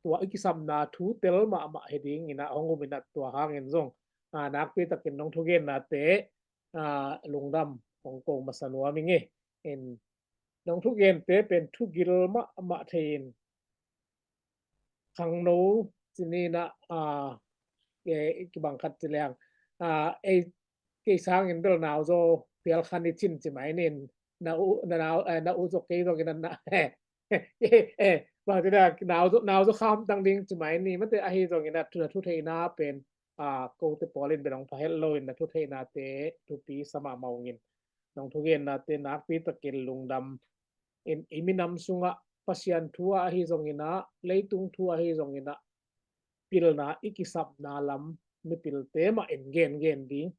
tua i kisapna thu tel mahmah hi dingin ah hong um in ah tua hangin zong nakpi takin nong thugennate lungdam hong ko masa nuam ing e. In nong thugente pen thugil mahmah thei in khangno cinin ah kibang khat ci leng ei kei sangin bel nauzaw pial khan i cin ci mai nin na u na nau na u zaw kei zaw kei na na bang ci leng nauzaw nauzaw kham tang ding ci mai ni mate ahi zongin ah thu na thu theihna pen kote pawlin bel hong pha het loin na thu theihnate thupi sa mahmah ungin nong thugennate nakpi takin lungdam. In i minam sungah Pasian thu ah ahi zongin ah leitung thu ah ahi zongin ah pilna i kisapna lam mipilte mah in gengen ding,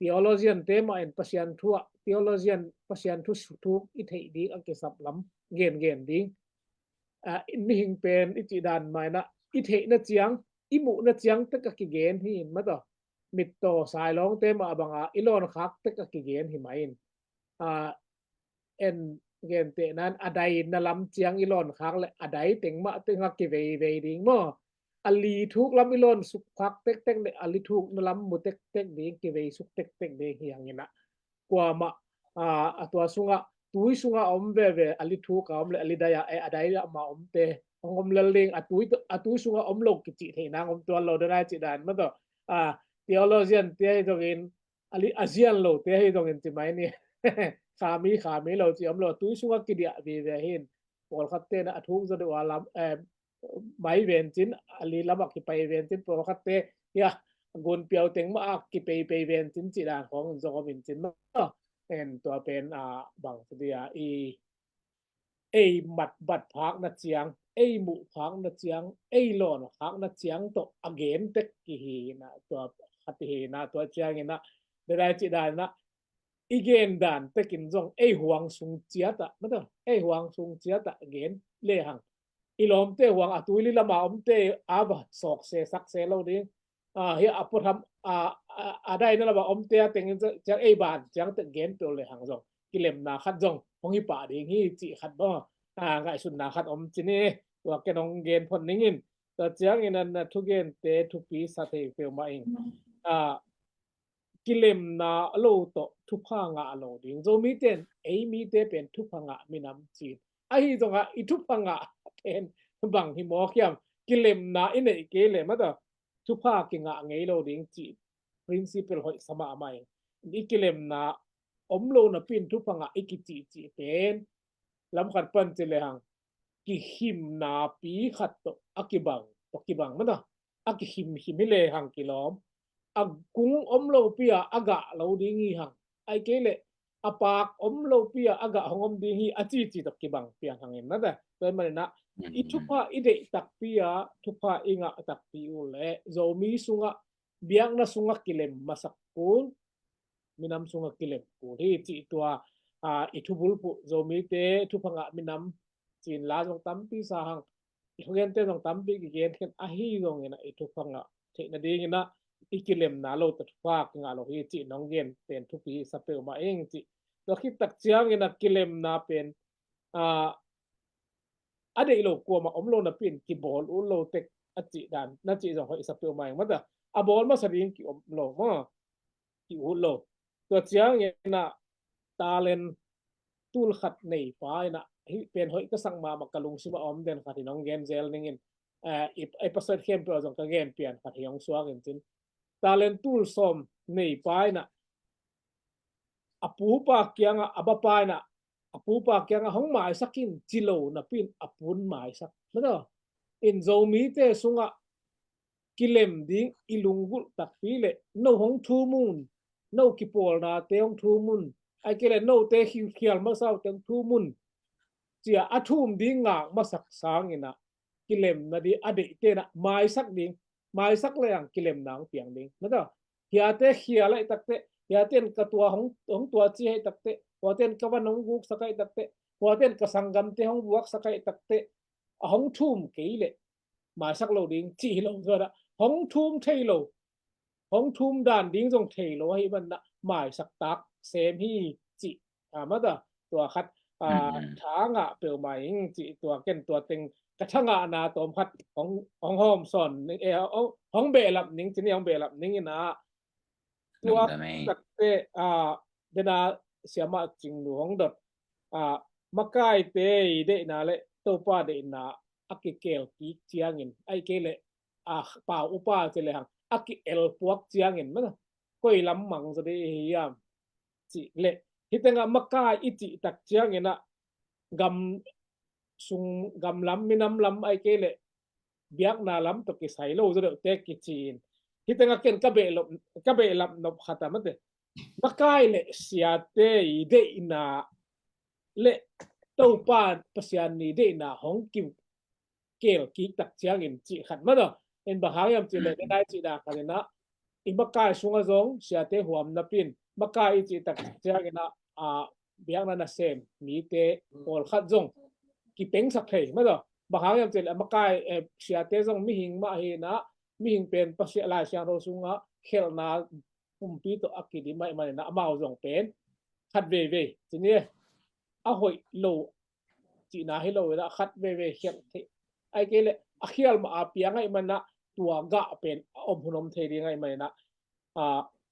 theologian te mah in Pasian thu ah theologian Pasian thu thuk i theih ding a kisap lam gengen ding. In mihing pen i cih dan mah in ah i theihna ciang i muhna ciang tek a kigen hi in mataw mittaw sailawngte mah banga i lawnkhak tek a kigen hi mah in en gentehna in a daina lam ciang i lawnkhak le a dai teng mah teng a kiveivei ding maw? A li thuk lam i lawn sukkhak tektek le a li thukna lam mu tektek ding, kivei suk tektek ding hi hangin ah kuamah a tua sungah tui sungah om veve a li thuk a om le a li dai a e a dai a mah omte hong om lel ding a tui a tui sungah om lo kicih theih nang om tuan lo danai cih dan mataw theologian te hi zongin a li a zian lote hi zongin ci mai ni. Khami khami lo ci om lo tui sungah kidiah vive hin pawlkhat te na a thuk zaw deuh a lam mai vencin a li lamah kipai vencin pawlkhat te hia gun piau teng mah a kipeipei vencin cih dan khawng zong om in cin maw? En tua pen a bang ci dia i ei mat bat phakna ciang ei muh phakna ciang ei lawn phakna ciang tawh a gen tek kihi na tua khat hi na tua ciangin ah dadai cih dan ah i gen dan tekin zong ei huang sung ciatah mataw ei huang sung ciatah gen lehang i lawmte huang a tuili lama omte a va sawkse sakse lo ding. Hia a puatham a daina lama omte a tengin ciang ei ban ciang tek gen peuh lehang zong kilemna khat zong hong hi pah ding hi cih khat baw ngaihsutna khat om cin hi. Tua ken hong gen phot ningin tua ciangin an na thugente thupi sa thei peuhmah ing. Kilemna lo tawh thupha ngah lo ding. Zomite in ei mite pen thupha ngah minam cin ahi zongah i thupha ngah pen bang hi mawk hiam? Kilemna i neih kei leh mataw thupha kingah ngei lo ding cih principle hoih sa mahmah ing. I kilemna om lo napi in thupha ngah i kicihcih pen lamkhat pan ci lehang kihimna pi khat tawh a kibang tawh kibang mataw a kihimhim hi lehang kilawm a kung om lopi a a gah lo ding hi hang. Ai kei leh a pak om lopi a a gah hong om ding hi a cici tawh kibang piang hangin mataw tua hi manin ah i thupha i deih takpi a thupha i ngah takpi uh leh Zomi sungah biakna sungah kilem masak kul minam sungah kilem kul hi cih tua i thubulphuh Zomite thupha ngah minam cin la zong tampi sa hang i thugente zong tampi kigen khen ahi zongin ah i thupha ngah theih nadingin ah i kilemna lo tawh thupha kingah lo hi cih nong gen pen thupi sa peuhmah ing cih. Tua khit tak ciangin ah kilemna pen a deih lo kuamah om lo napi in kibawl ut lo tek a cih dan na cih zong hoih sa peuhmah ing mata. A bawl masa ding ki om lo maw, ki ut lo. Tua ciangin ah talent tul khat nei pa in ah hih pen hoih ka sak mahmah, ka lungsim a om den khat in hong gen zel ning in, eh, i, i pasal khempeuh zong ka gen pian khat hi hong suak in cin. Talent tul sawm nei pa in ah a pupa kiangah, a bapa in ah a pupa kiangah hong maisak in ci lo napi in a pu in maisak. Mata in Zomite sungah kilem ding i lunggulh takpi le no hong thum un, no kipawlnate hong thum un, ahih kei le note khial masa uh teng thum un, ci a a thum ding ngak masak sangin ah kilemna ding a deihte in ah maisak ding, maisak le ang kilemna hong piang ding. Mata hiate khial ahih takteh, hiate in ka tua hong, hong tua ci ahih takteh, huate in ka van hong guksak ahih takteh, huate in ka sanggamte hong vuaksak ahih takteh, a hong thum kei leh maisak lo ding cih hi lo zaw dah. Hong thum thei lo, hong thum dan ding zong thei lo ahih manin ah maisak tak sem hi cih. A, mata tua khat, a, tha ngah peuhmah ing cih, tua ken tua teng ka tha ngahna tawm khat hong, hong hawm sawn ning, eh, hong, hong behlap ning cin, hong behlap ning in ah tua takte, a, dena siamah Cingnu hong dot, a, makaite i deihna le Topa deihna a kikel kik ciangin, ahih kei le, a, pau upa ci le hang a ki-el puak ciangin mata koi lam mang zaw ding hiam cih le, hih tengah makai i cih tak ciangin ah gam sung, gam lam, minam lam ahih kei le biakna lam tawh kisai lo zaw deuh tek kici in. Hih tengah ken ka behlap, ka behlap nop khat a mate, makai le siate i deihna le Topa Pasian i deihna hong kikel kik tak ciangin cih khat mata. In bang hang hiam cih le, dena i cih dan khat in ah i makai sungah zong siate huam napi in makai i cih tak ciangin ah, a, biakna nasem mite pawlkhat zong kipengsak thei mata. Bang hang hiam cih le makai, eh, siate zong mihing mah hi in ah, mihing pen Pasian Lai Siangtho sungah khelhna pumpi tawh a kidim ahih manin ah amau zong pen khat veivei cin hi, a hoih lo cihna hi lo in ah khat veivei khial thei. Ahih kei le a khial mah a piang ahih manin ah tua gah pen a om hun om thei ding ahih manin ah, a,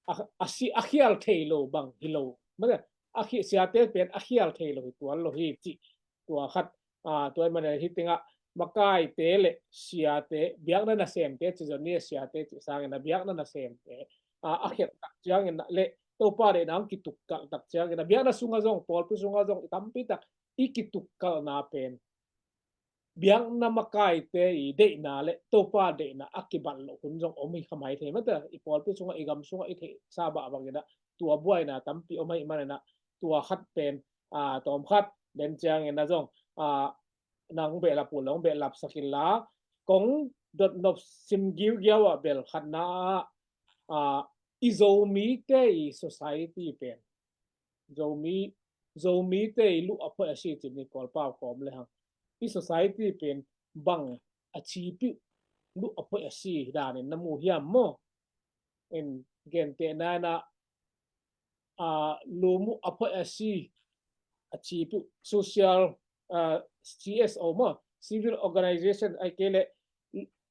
a, a si, a khial thei lo bang hi lo. Mate, a khi, siate pen a khial thei lo hi tuan lo hi cih tua khat, a, tua ahih manin ah hih tengah makaite le siate, biakna nasemte ci zong ni, siate cih sangin ah biakna nasemte, a, a khelh tak ciangin ah le Topa deihna hong kitukkalh tak ciangin ah biakna sungah zong, pawlpi sungah zong i tampi tak i kitukkalhna pen biakna makaite i deihna le Topa deihna a kibat loh hun zong om hi kha mai thei mate. I pawlpi sungah, i gam sungah i theihsa bah bangin ah tua buaina tampi om ahih manin ah tua khat pen, a, tawm khat den ciangin ah zong, a, nang behlap uh le hong behlapsak inla, kong dot nop sim giugiau ah bel khatna ah, a, i Zomite i society pen, Zomi, Zomite i luh a phoih a si cin i Kawlpau kawm le hang, i society pen bang a cipih luh a phoih a si danin na mu hiam maw? In gentehna in ah, a, lum uh a phoih a si a cipih social, a, C S O maw, civil organization ahih kei le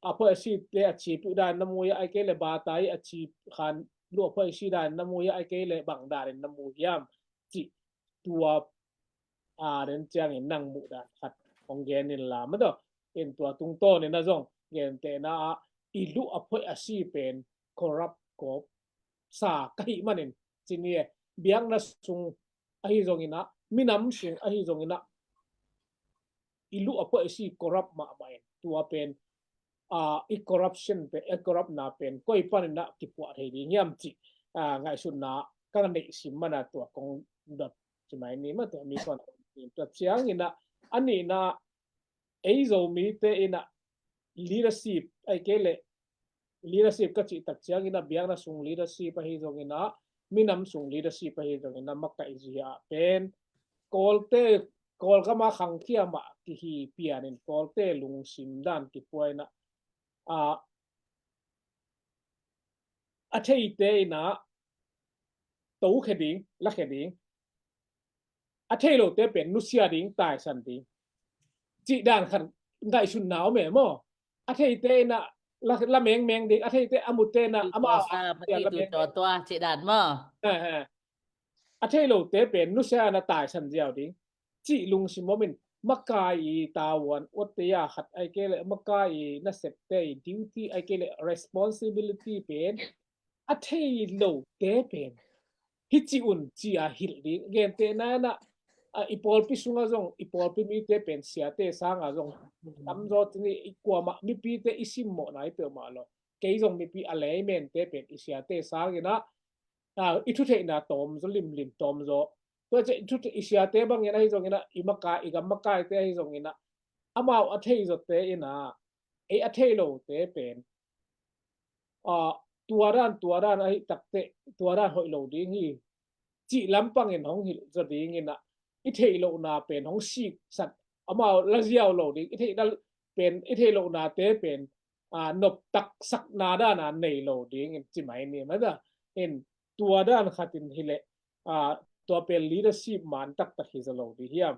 a phoih a site a cipih dan na mu hia, ahih kei le batai a cip khan luh a phoih a si dan na mu hia, ahih kei le bang danin na mu hiam cih tua a den ciangin nang muh dan khat hong gen inla mate. In tua tungtawnin ah zong gentehna ah i luh a phoih a si pen corrupt kawp sa ka hih manin cin hi e, biakna sung ahi zongin ah, minam sung ahi zongin ah i luh a phoih a si corrupt mahmah in tua pen, a, i corruption pen, i corruptna pen koi panin ah kipuah thei ding hiam cih, a, ngaihsutna ka neih sim manin ah tua kong dot ci mai ni mate, mi kuan tua ciangin ah a nihna ei Zomite in ah leadership ahih kei le leadership ka cih tak ciangin ah biakna sung leadership ahi zongin ah, minam sung leadership ahi zongin ah makaih zia pen Kawlte, Kawlgam a khangkhia mah kihi pianin Kawlte lungsim dan kipua in ah, a, a theite in ah tokhia ding, lakhia ding, a thei lote pen nusia ding, taisan ding. cih dan khat ngaihsutna om e maw? A theite in ah la, la mengmeng ding, a theite a mute in ah amau a, tua, tua, cih dan maw? A thei lote pen nusia in ah taisan ziau ding cih lungsim om in, makai i tavuan uatte a khat ahih kei leh makai i nasepte i duty ahih kei leh responsibility pen a thei lote pen hih ci un ci-a hilh ding. Gentehna in ah, a, i pawlpi sungah zong i pawlpi mite pen siate sangah zong tamzaw tini i kuamah mipite i simmawhna i peuhmah lo. Kei zong mipi a laymente pen i siate sangin ah, a, i thutheihna tawmzaw limlim tawmzaw. Tua ciah i thutheih i siate bangin ahi zongin ah, i makai, i gam makaite ahi zongin ah, amau a thei zawte in ah ei a thei lote pen, a, tua dan, tua dan ahi takteh tua dan hoih lo ding hi cih lampangin hong hilh zaw dingin ah, i theih lohna pen hong siksak, amau la ziau lo ding, i theih pen, i theih lohnate pen, a, noptaksakna dan a nei lo dingin ci mai ni mata. In tua dan khatin hileh, a, tua pen leadership man taktak hi zaw lo ding hiam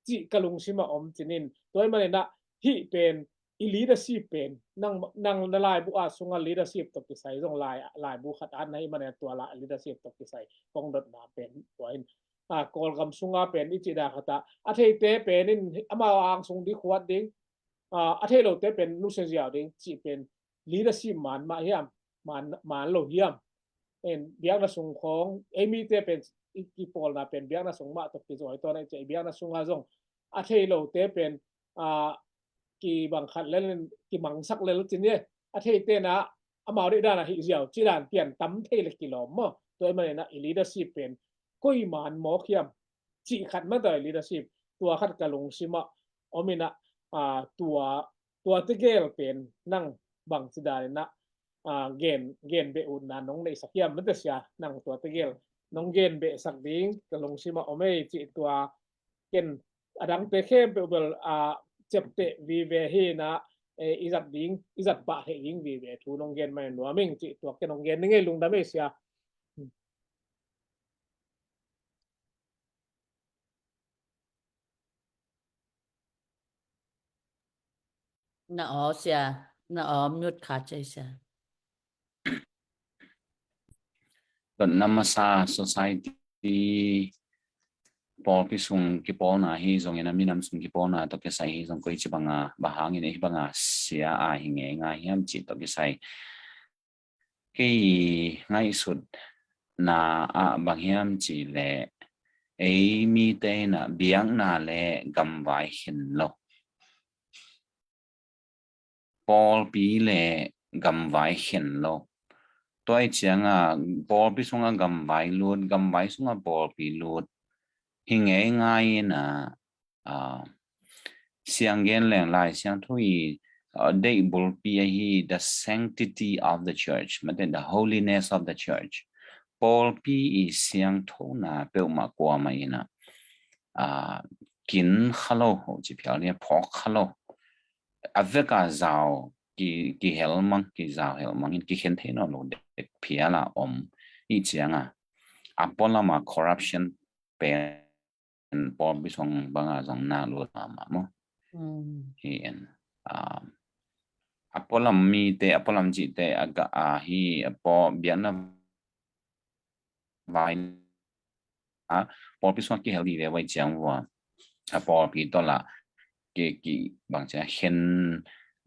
cih ka lungsim a om cinin, tua ahih manin ah hih pen i leadership pen nang, nang na laibu a sunga leadership tawh kisai zong lai, laibu khat an na hih manin tua la leadership tawh kisai kong dotna pen tua in, a, Kawlgam sunga pen i cih dan khat ah a theite pen in amau ang sung ding khuat ding, a, a thei lote pen nusia ziau ding cih pen leadership man mah hiam, man, man lo hiam? En, biakna sung khawng ei mite pen i kipawlna pen biakna sung mah tawh kizawi tawn a i cih, i biakna sungah zong a thei lote pen, a, kibang khat lel in kimangsak lel cin e, a theite in ah amau deih dan a hih ziau cih dan pian tam thei le kilawm maw? Tua ahih manin ah i leadership pen koi man mawk hiam cih khat mah tua i leadership, tua khat ka lungsim ah om in ah, a, tua, tua tegel pen nang bangci dan in ah, a, gen, gen beh utna nong neihsak hiam mate sia, nang tua tegel nong gen behsak ding ka lungsim ah om ei cih tua ken a dangte khempeuh bel, a, ciapteh vive hi in ah, e, i zat ding, i zat pah theih ding vive thu nong gen mah in nuam ing cih tua ken nong gen ning ei, lungdam ei sia. Na aw sia, na aw mute kha cei sia. Dotna masa society pawlpi sung kipawlna hi zongin a minam sung kipawlna tawh kisai hi zong koi ci banga, bang hangin ei banga sia a hi ngeingai hiam cih tawh kisai kei ngaihsutna ah bang hiam cih leh ei mite in ah biakna le gamvai khen lo, pawlpi le gamvai khen lo. Tua ahih ciangin pawlpi sungah gamvai lut, gamvai sungah pawlpi lut hi ngeingai in ah, a, siang gen leng Lai Siangtho i, a, deih bulpi ahi the sanctity of the church, mate the holiness of the church. Pawlpi i siangthona peuhmah kuamah in ah, a, kin kha lo, ho ci phial ni, phawk kha lo. A vek a zau ki, kihel mang, kizau hel mang in kikhen thei nawn lo dek phial a om i ciangin a pualam a corruption pen pawlpi sung banga zong na lut mahmah maw? Hi in, a, a pualam mite, a pualam cihte a ga a hi a paw biakna vai a pawlpi sungah kihel vive vai ciang vua a pawlpi tawh lah ki, ki bang ciang khen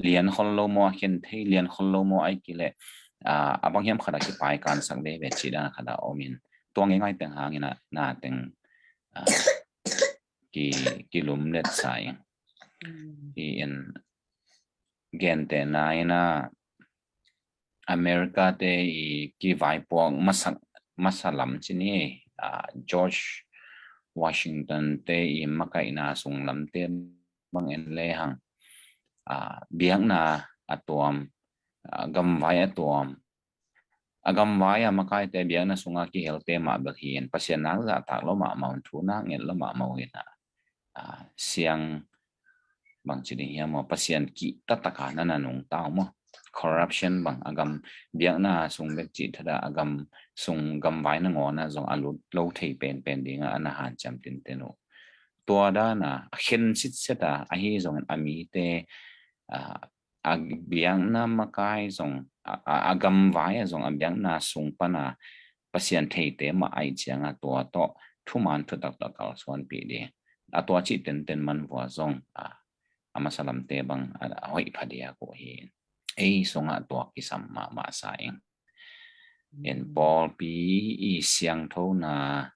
lian khol lo maw, a khen thei lian khol lo maw, ahih kei leh, a, a bang hiam khat a kipaikansak veve cih dan khat a om in, tua ngeingai teng hangin a na teng, a, ki, kilumlet sa ing. Hi in, gentehna in a America te i kivaipuak masa, masa lam ci ni, a, George Washington te i makaihna sung lamte bang en lehang, a, biakna a tuam, a, gamvai a tuam, a gamvai a makaite biakna sunga kihelte mah bek hi in, Pasian nak zahtak lo mahmah un, thu nak nget lo mahmah uh in a, a, siang bang ci ding hiam maw, Pasian kihta taka na na nungta uh maw? Corruption bang a gam biakna sung bek cih thadah a gam sung gamvai nangawn ah zong a lut lo thei penpen dingah a na hanciam tinten uh. tua dana a khen sitset a, ahi zongin a mite, a, a biakna makai zong, a, a, a gamvai a zong a biakna sung pana Pasian theite mah aih cianga tua tawh thuman thutak tawh kalsuanpih ding. A tua cih tenten man vua zong, a, a masa lamte bang a, a hoih pha dia ko hi. Ei sungah tua kisam mahmah sa ing. En pawlpi i siangthona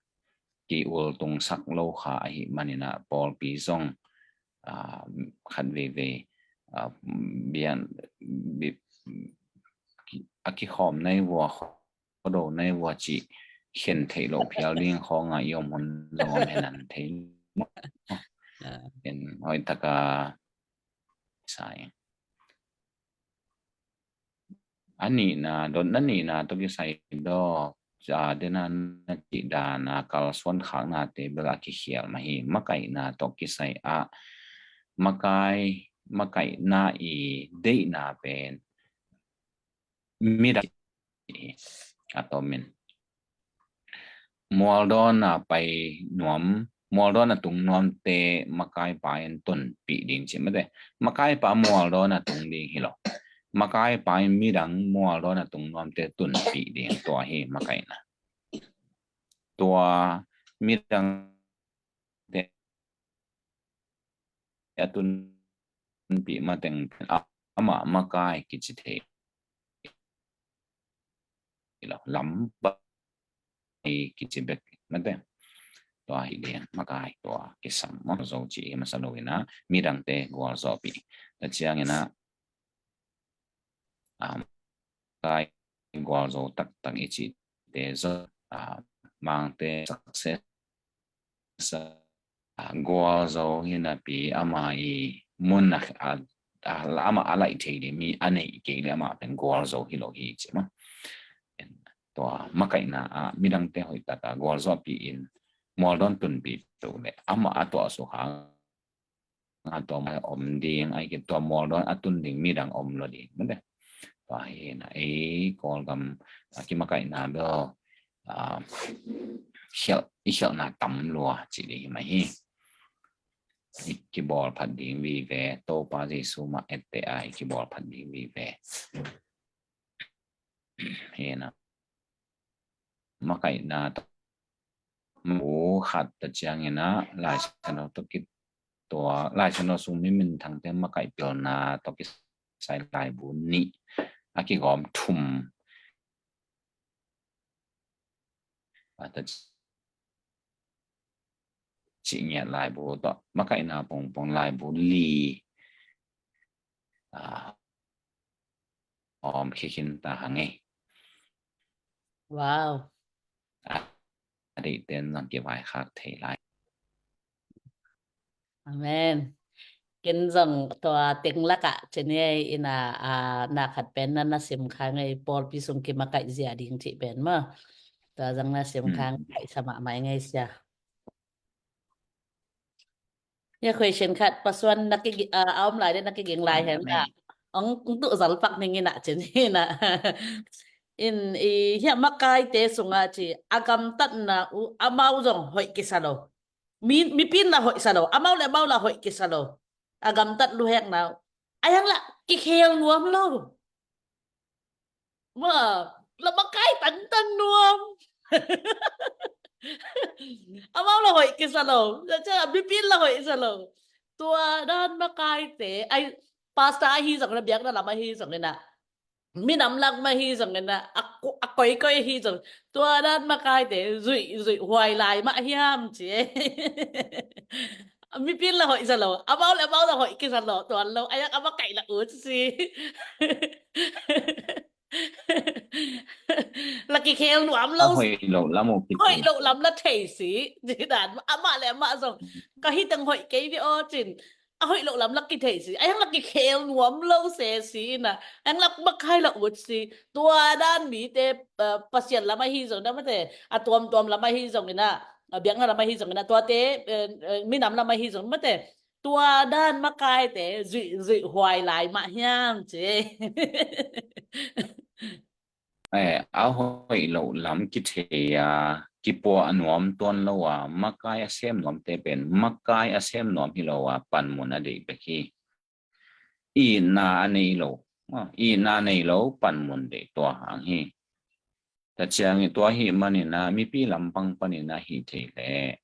ki-ultungsak lo kha ahi manina pawlpi zong, a, khat veivei, a, bian, bi, a kikhawm nei vua, khodo nei vua cih khen theih loh phial ding khawnga i om hun zong om henan thei. En hoih taka sa ing. A nihna, dotna nihna tawh kisai dawh, a, dena na cih dana kalsuan khaknate bel a kikhial mah hi. Makaihna tawh kisai ah, makai, makaihna i deihna pen midang a tomin. Mualdawna pai nuam, mualdawna tung nuamte makaipa in tunpih ding ci mate. Makaipa mualdawna tung ding hi lo. Makaipa in midang mualdawna tung nuamte tunpih ding, tua hi makaihna. Tua midang te a tunpih mateng a, amah makai kici thei lo, lampai kici bek mate. Tua hi ding, makai tua kisam maw, zo ci hi masa lo ina, midangte gualzawhpih. Tua ciangina, a, kai gualzo taktak i cihte zo, a, Mangte success, a, gualzo hi napi ama i mun a, a, a, ama a laih thei ding mi a neih kei le ama pen gualzo hi lo hi ci maw. Tua makaihna a midangte hoihtaka gualzawhpih in mualdawn tunpih to le ama a tuah suk hang a tua mai om ding, ai ki tua mualdawn a tun ding midang om lo ding mate. Tua hi na ei Kawlgam a kimakaihna bel, a, khialh, i khialhna tam lua ci ding hi mai hi. I kibawl phat ding vive, Topa Jesu mah ette a i kibawl phat ding vive. Hi na. Makaihna tawh mu khat ta ciangina Laisiangtho tawh kitua, Laisiangtho sung mi minthangte makaih pilna tawh kisai laibu nih a kigawm thum. A ta ci, cih ngiat laibu tawh makaihna pongpong laibu li, a, om khikhin ta hang e. Wow. A, a deihten zong kivaikhak thei lai. Amen. Ken zong tua teng lakah cin ei ina, a, na khat pen na na sim kha ngei pawlpi sung kimakaih zia ding cih pen maw. Tua zong na sim kha ngei sa mahmah ngei sia. Hia question khat pasuan na ki, a, a om lai de na kiging lai hen a. Ong tuh zal pak ning ina cin ina. In i hia makaite sunga ci a gamtatna uh amau zong hoih kisa lo. Mi, mipin la hoih sa lo. Amau le amau la hoih kisa lo. A gamtat luhekna uh. A yang la kikhel nuam lo. Ma, la makai tantan nuam. Amau la hoih kisa lo. Mipin la hoih sa lo. Tua dan makaite, ai, pastor ahi zong na biakna lam ahi zong na. Minam lak mah hi zong ina, a koikoi hi zong. Tua dan makaite, zuih, zuih huai lai mah hiam ci. Mipin la hoih sa lo. Amau le amau la hoih kisa lo. Tuan lo. A yang a makaih la ut si. La kikhel nuam lo. Hoih lo lam uh kikhel. Hoih lo lam la thei si. Ci dan. Amah le amah zong. Ka hi teng hoih kei vi aw cin. A hoih lo lam la kithei si. A yang la kikhel nuam lo se si ina. A yang la makai la ut si. Tua dan mite, a, Pasian lam ahi zong na mate. A tuamtuam lam ahi zong ina. A biakna lam ahi zong ina. Tuate, a, a, minam lam ahi zong mate. Tua dan makaite zuih, zuih huai lai mah hiam ci. eh, a hoih loh lam kithei a, kipua a nuam tuan lo a, makai a sem nuamte pen makai a sem nuam hi lo a, panmun a deih bek hi. Itna a nei lo, ah, itna nei lo panmun deih, tua hang hi. Tua ciangin tua ahih manin ah mipi lampang panin ah hi thei leh,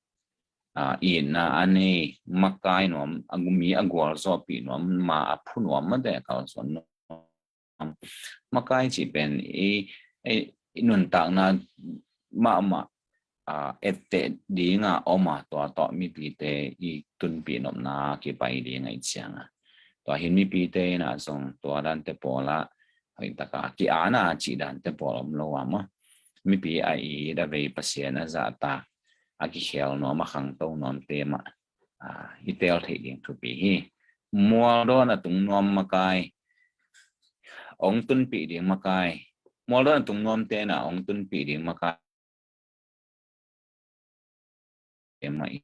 ah, itna a nei, makai nuam, a gu-, mi a gualzawhpih nuam, ma a phu nuam, mate a kalsuan nuam, makai cih pen i, i, i nuntakna mahmah, ah, etteh ding a om a, tua tawh mipite i tunpih nopna kipai ding ahih ciang a, tua hi in mipite in ah zong tua dante pawl ah hoih tak a ki-an a cih dante pawl om lo a maw. Mipi a it a vei, Pasian a zahtak, a kikhel nuam, a khangto nuamte mah, ah, i teel theih ding thupi hi. Mualdawn a tung nuam makai, hong tunpih ding makai. Mualdawn a tung nuamte in ah hong tunpih ding makai. Mah i,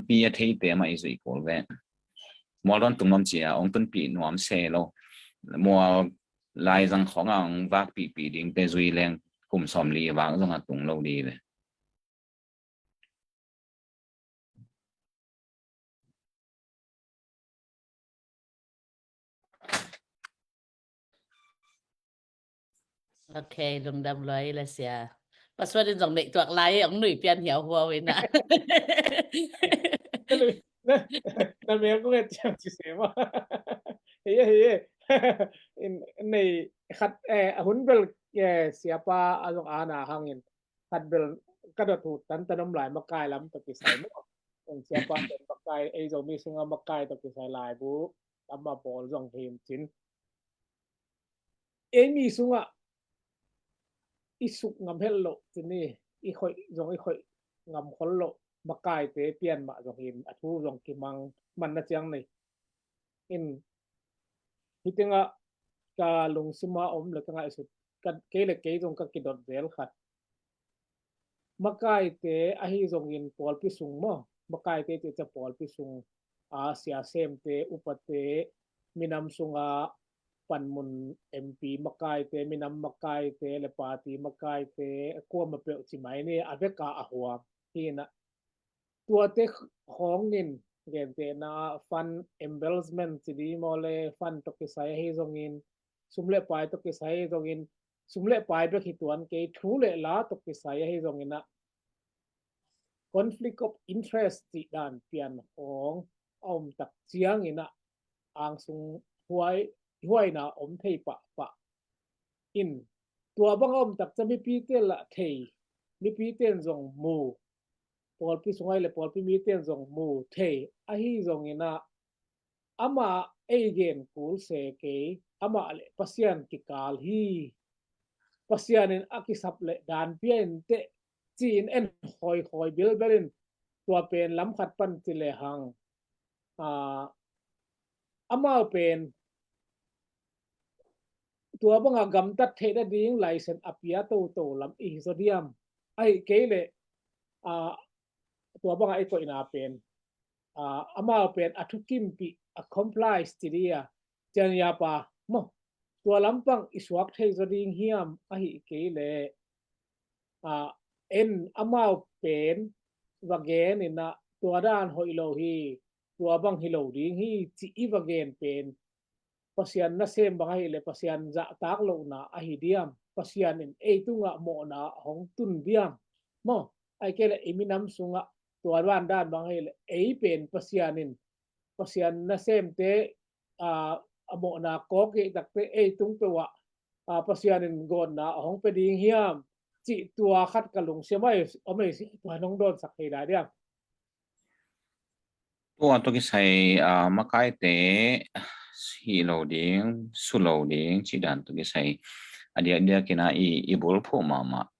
pi a theite mah i zuih kul ve. Mualdawn tung nuam ci a hong tunpih nuam se lo. Mual laizang khawng a hong vakpihpih dingte zui leng kum sawmli vak zong a tung lo ding ve. Ok, lungdam lua i la sia. Password in zong neih tuak lai, hong nui pian hiau huau in ah. Na, na mel kong et ciang ci se maw. Hei, hei. In, nei khat, eh, a hun bel, eh, siapa a zong ana hangin khat bel ka dot uh tantan om lai, makai lam tawh kisai maw. Ong siapa ten makai, ei Zomi sunga makai tawh kisai laibu ama bawl zong hi in cin. Ei mi sungah i suk ngam het loh cin hi, i khoih zong i khoih ngam khol loh makaite pian mah zong hi in, a thu zong kimang man na ciang nei. In, hi tengah ka lungsima om le ka ngaihsut, ka, kei le kei zong ka kidot zel khat. Makaite ahi zongin pawlpi sung maw, makaite cih ciang pawlpi sung a siasemte, upate, minam sunga panmun M P makaite, minam makaite le party makaite, kuamah peuh ci mai ni, a veka a huam hi in ah, tuate khawngin gentehna fund embezzlement ci ding maw le, fund tawh kisai ahi zongin, sum le pai tawh kisai ahi zongin, sum le pai bek hi tuan kei, thu le la tawh kisai ahi zongin ah, conflict of interest cih dan pian khawng a om tak ciangin ah angsung huai, huaina om thei pahpah. In, tua bang a om tak ciang mipite lah thei, mipite in zong mu, pawlpi sung ahi le pawlpi mite in zong mu thei ahi zongin ah, amah ei gen kul se kei, amah le Pasian kikal hi. Pasian in a kisap le dan pia in teh, ci-in en khawikhawi bilbel in, tua pen lam khat pan ci le hang, ah, amau pen tua banga gamtat theih nading license a pia toto lam i hi zaw diam? Ahi kei leh, ah, tua banga i koihna pen, ah, amau pen a thukimpih, a complies ci dia, cian ya pa maw, tua lampang i suak thei zaw ding hiam? Ahi kei leh, ah, en amau pen va gen in ah, tua dan hoih lo hi, tua bang hi lo ding hi, ci i va gen pen Pasian nasem bang ahi le Pasian zahtak lohna ahi diam? Pasian in ei tungah mawhna hong tun diam? Maw, ahi kei le i minam sungah tua dan dan bang ahi le ei pen Pasian in, Pasian nasemte, ah, a mawhna kawk i takte ei tung peuh ah, ah, Pasian in gawnna a hong pia ding hiam? Cih tua khat ka lungsim ah om ei si, tua nong dawnsak thei lai diam? Tua tawh kisai, ah, makaite hih lo ding, su lo ding cih dan tawh kisai, a diakdiak in ah i, i bulphuh mahmah,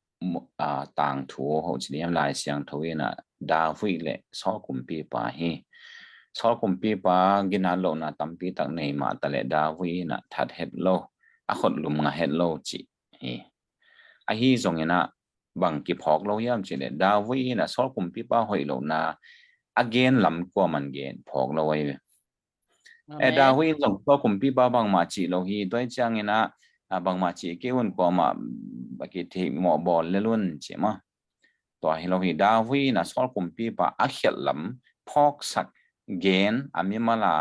ah, tangthu ho ci diam, Lai Siangtho in ah David le Saul kumpipa hi. Saul kumpipa ginat lohna tampi tak nei mah ta le David in ah that het lo, a khotlum ngah het lo cih hi. Ahi zongin ah bang kiphawk lo hiam cih leh, David in ah Saul kumpipa hoih lohna a gen lam kuaman gen phawk lo ahi ve. Eh, David in zong Saul kumpipa bangmah cih lo hi. Tua hi ciangin ah, a, bangmah cih kei un, kuamah a kithei mawh bawl lel un ci mah. Tua hi lo hi, David in a Saul kumpipa a khialh lam phawksak gen, a mimal a,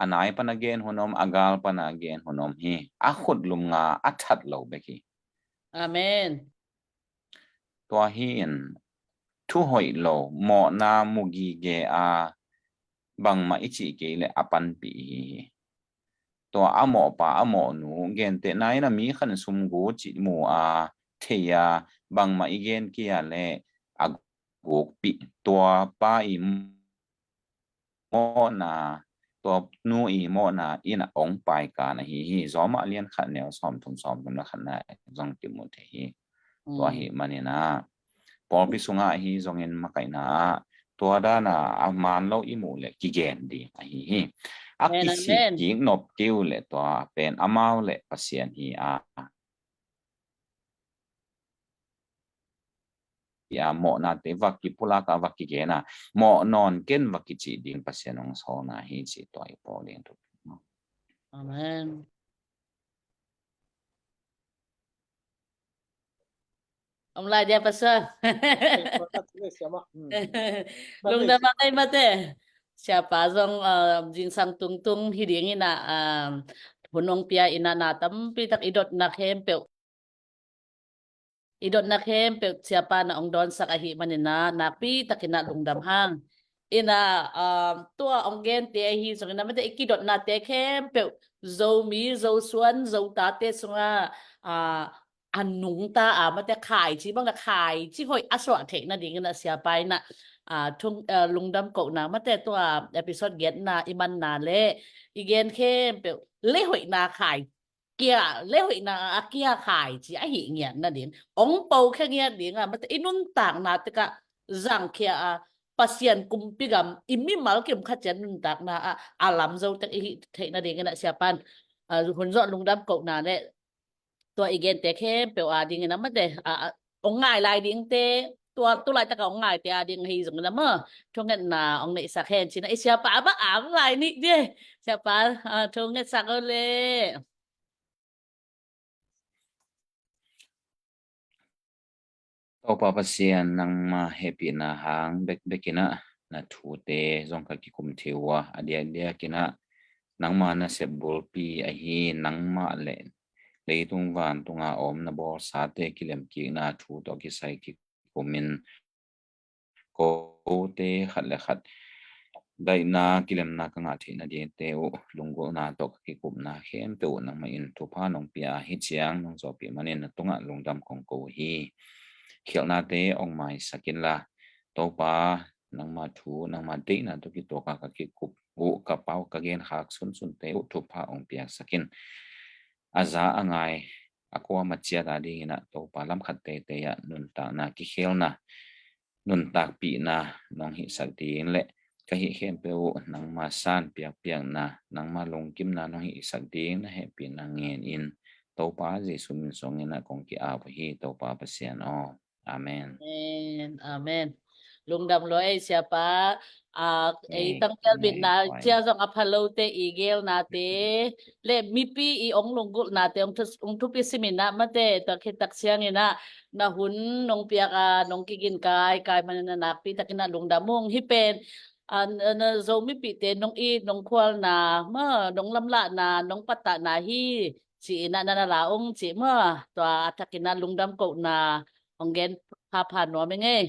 a nai pan a gen hun om, a gal pan a gen hun om hi. A khutlum nga a that lo bek hi. Amen. Tua hi in thu hoih lo, mawhna mu gige a, bangmah i cih kei leh a panpih hi hi. Tua a mawhpa a mawhnu gentehna in a mi khan sum gu cih mu a, thei a, bangmah i gen kei a leh a gukpih, tua pa i mawhna, tua nu i mawhna in a ong paikan ahi hi. Zawmah lian khat neu sawmthum, sawmthum le khatna zong kimu thei hi. Tua hi manin a, pawlpi sungah ahi zongin makaihna ah tua dan a a man lo i muh leh kigen ding ahi hi. A kisik kik nop kei uh leh tua pen amau leh Pasian hi a, a mawhnate va kipulak a, va kigen a, mawh nawn ken va kicih ding Pasian hong sawlna hi cih tua i pawl ding thu. Amen. Om lai dia, Pastor. Lungdam a ngai mate. Siapa zong, ah, zingsang tungtung hi ding in a, ah, hun hong pia in a, na tampi tak i dotna khempeuh, i dotna khempeuh siapa na ong dawnsak ahi manin a, nakpi takin a lungdam hang. In a, ah, tua ong gente ahi zongin a mate i kidotnate khempeuh Zomi, Zosuan, Zotate sungah, ah, a nungta a mate khaici bang le khaici hoih a suah theih nadingin a siapa in a, ah, thung, ah, lungdam kohna mate tua episode giatna i manna le i gen khempeuh le hoihna khai kia, le hoihna a kia khaici ahi ngiat nading, ong po khia ngiat ding a mate i nuntakna tekah zangkhia a, Pasian kumpi gam i mimal kim khat cian nuntakna a, a lam zo tek i hih theih nadingin a siapa in, ah, hun zawh lungdam kohna le tua i gente khempeuh a dingin a mate, ah, ah, ong ngai lai dingte, tua tu laitak a ong ngaite a ding ahi zongin a maw, thungetna ong neihsak hen ci in a i siapa a bang a om lai nih dia. Siapa, ah, thungetsak o le. Topa Pasian, nangma hehpihna hang bekbek in a, na thute zong ka kikum thei uh a, a diakdiak in a nangma nasep bulpi ahi nangmah le leitung vantung a om na bawlsate kilemkikna thu tawh kisai kikum in kote khat le khat daihna kilemna ka ngah theih nadingte uh lunggulhna tawh ka kikupna khempeuh uh nangmah in thupha nong pia a, hih ciang nong zawhpih manin na tungah lungdam kong ko hi. Khialhnate ong maisak inla, Topa, nangma thu, nangma deihna tawh kituak a ka kikup uh, ka pau ka genkhak sunsunte uh thupha ong piaksak in. A za a ngai a kuamah ciat a dingin a Topa, lamkhat teitei ah nuntakna kikhelna, nuntakpihna nong hihsak ding le ka hih khempeuh uh nangma san piakpiakna, nangma lungkimna nong hihsak ding na hehpihna ngen in Topa Jesu min suangin a kong ki-ap uh hi, Topa Pasian aw. Amen. Amen. Amen. Lungdam lua ei siapa. Ah, ei tangtel bitna cia zong a phalote i gelnate le mipi i ong lunggulhnate ong thu, ong thupi simin a mate, tua khit tak ciangin a na hun nong piak a nong kigin kaikai manin a nakpi takin a lungdam ung. Hih pen, ah, na, na Zomipihte nong it nong khualna maw, nong lamlahna, nong pattahna hi ci-in a na na la ung ci maw. Tua a takin a lungdam kohna ong gen phapha nuam ing ei.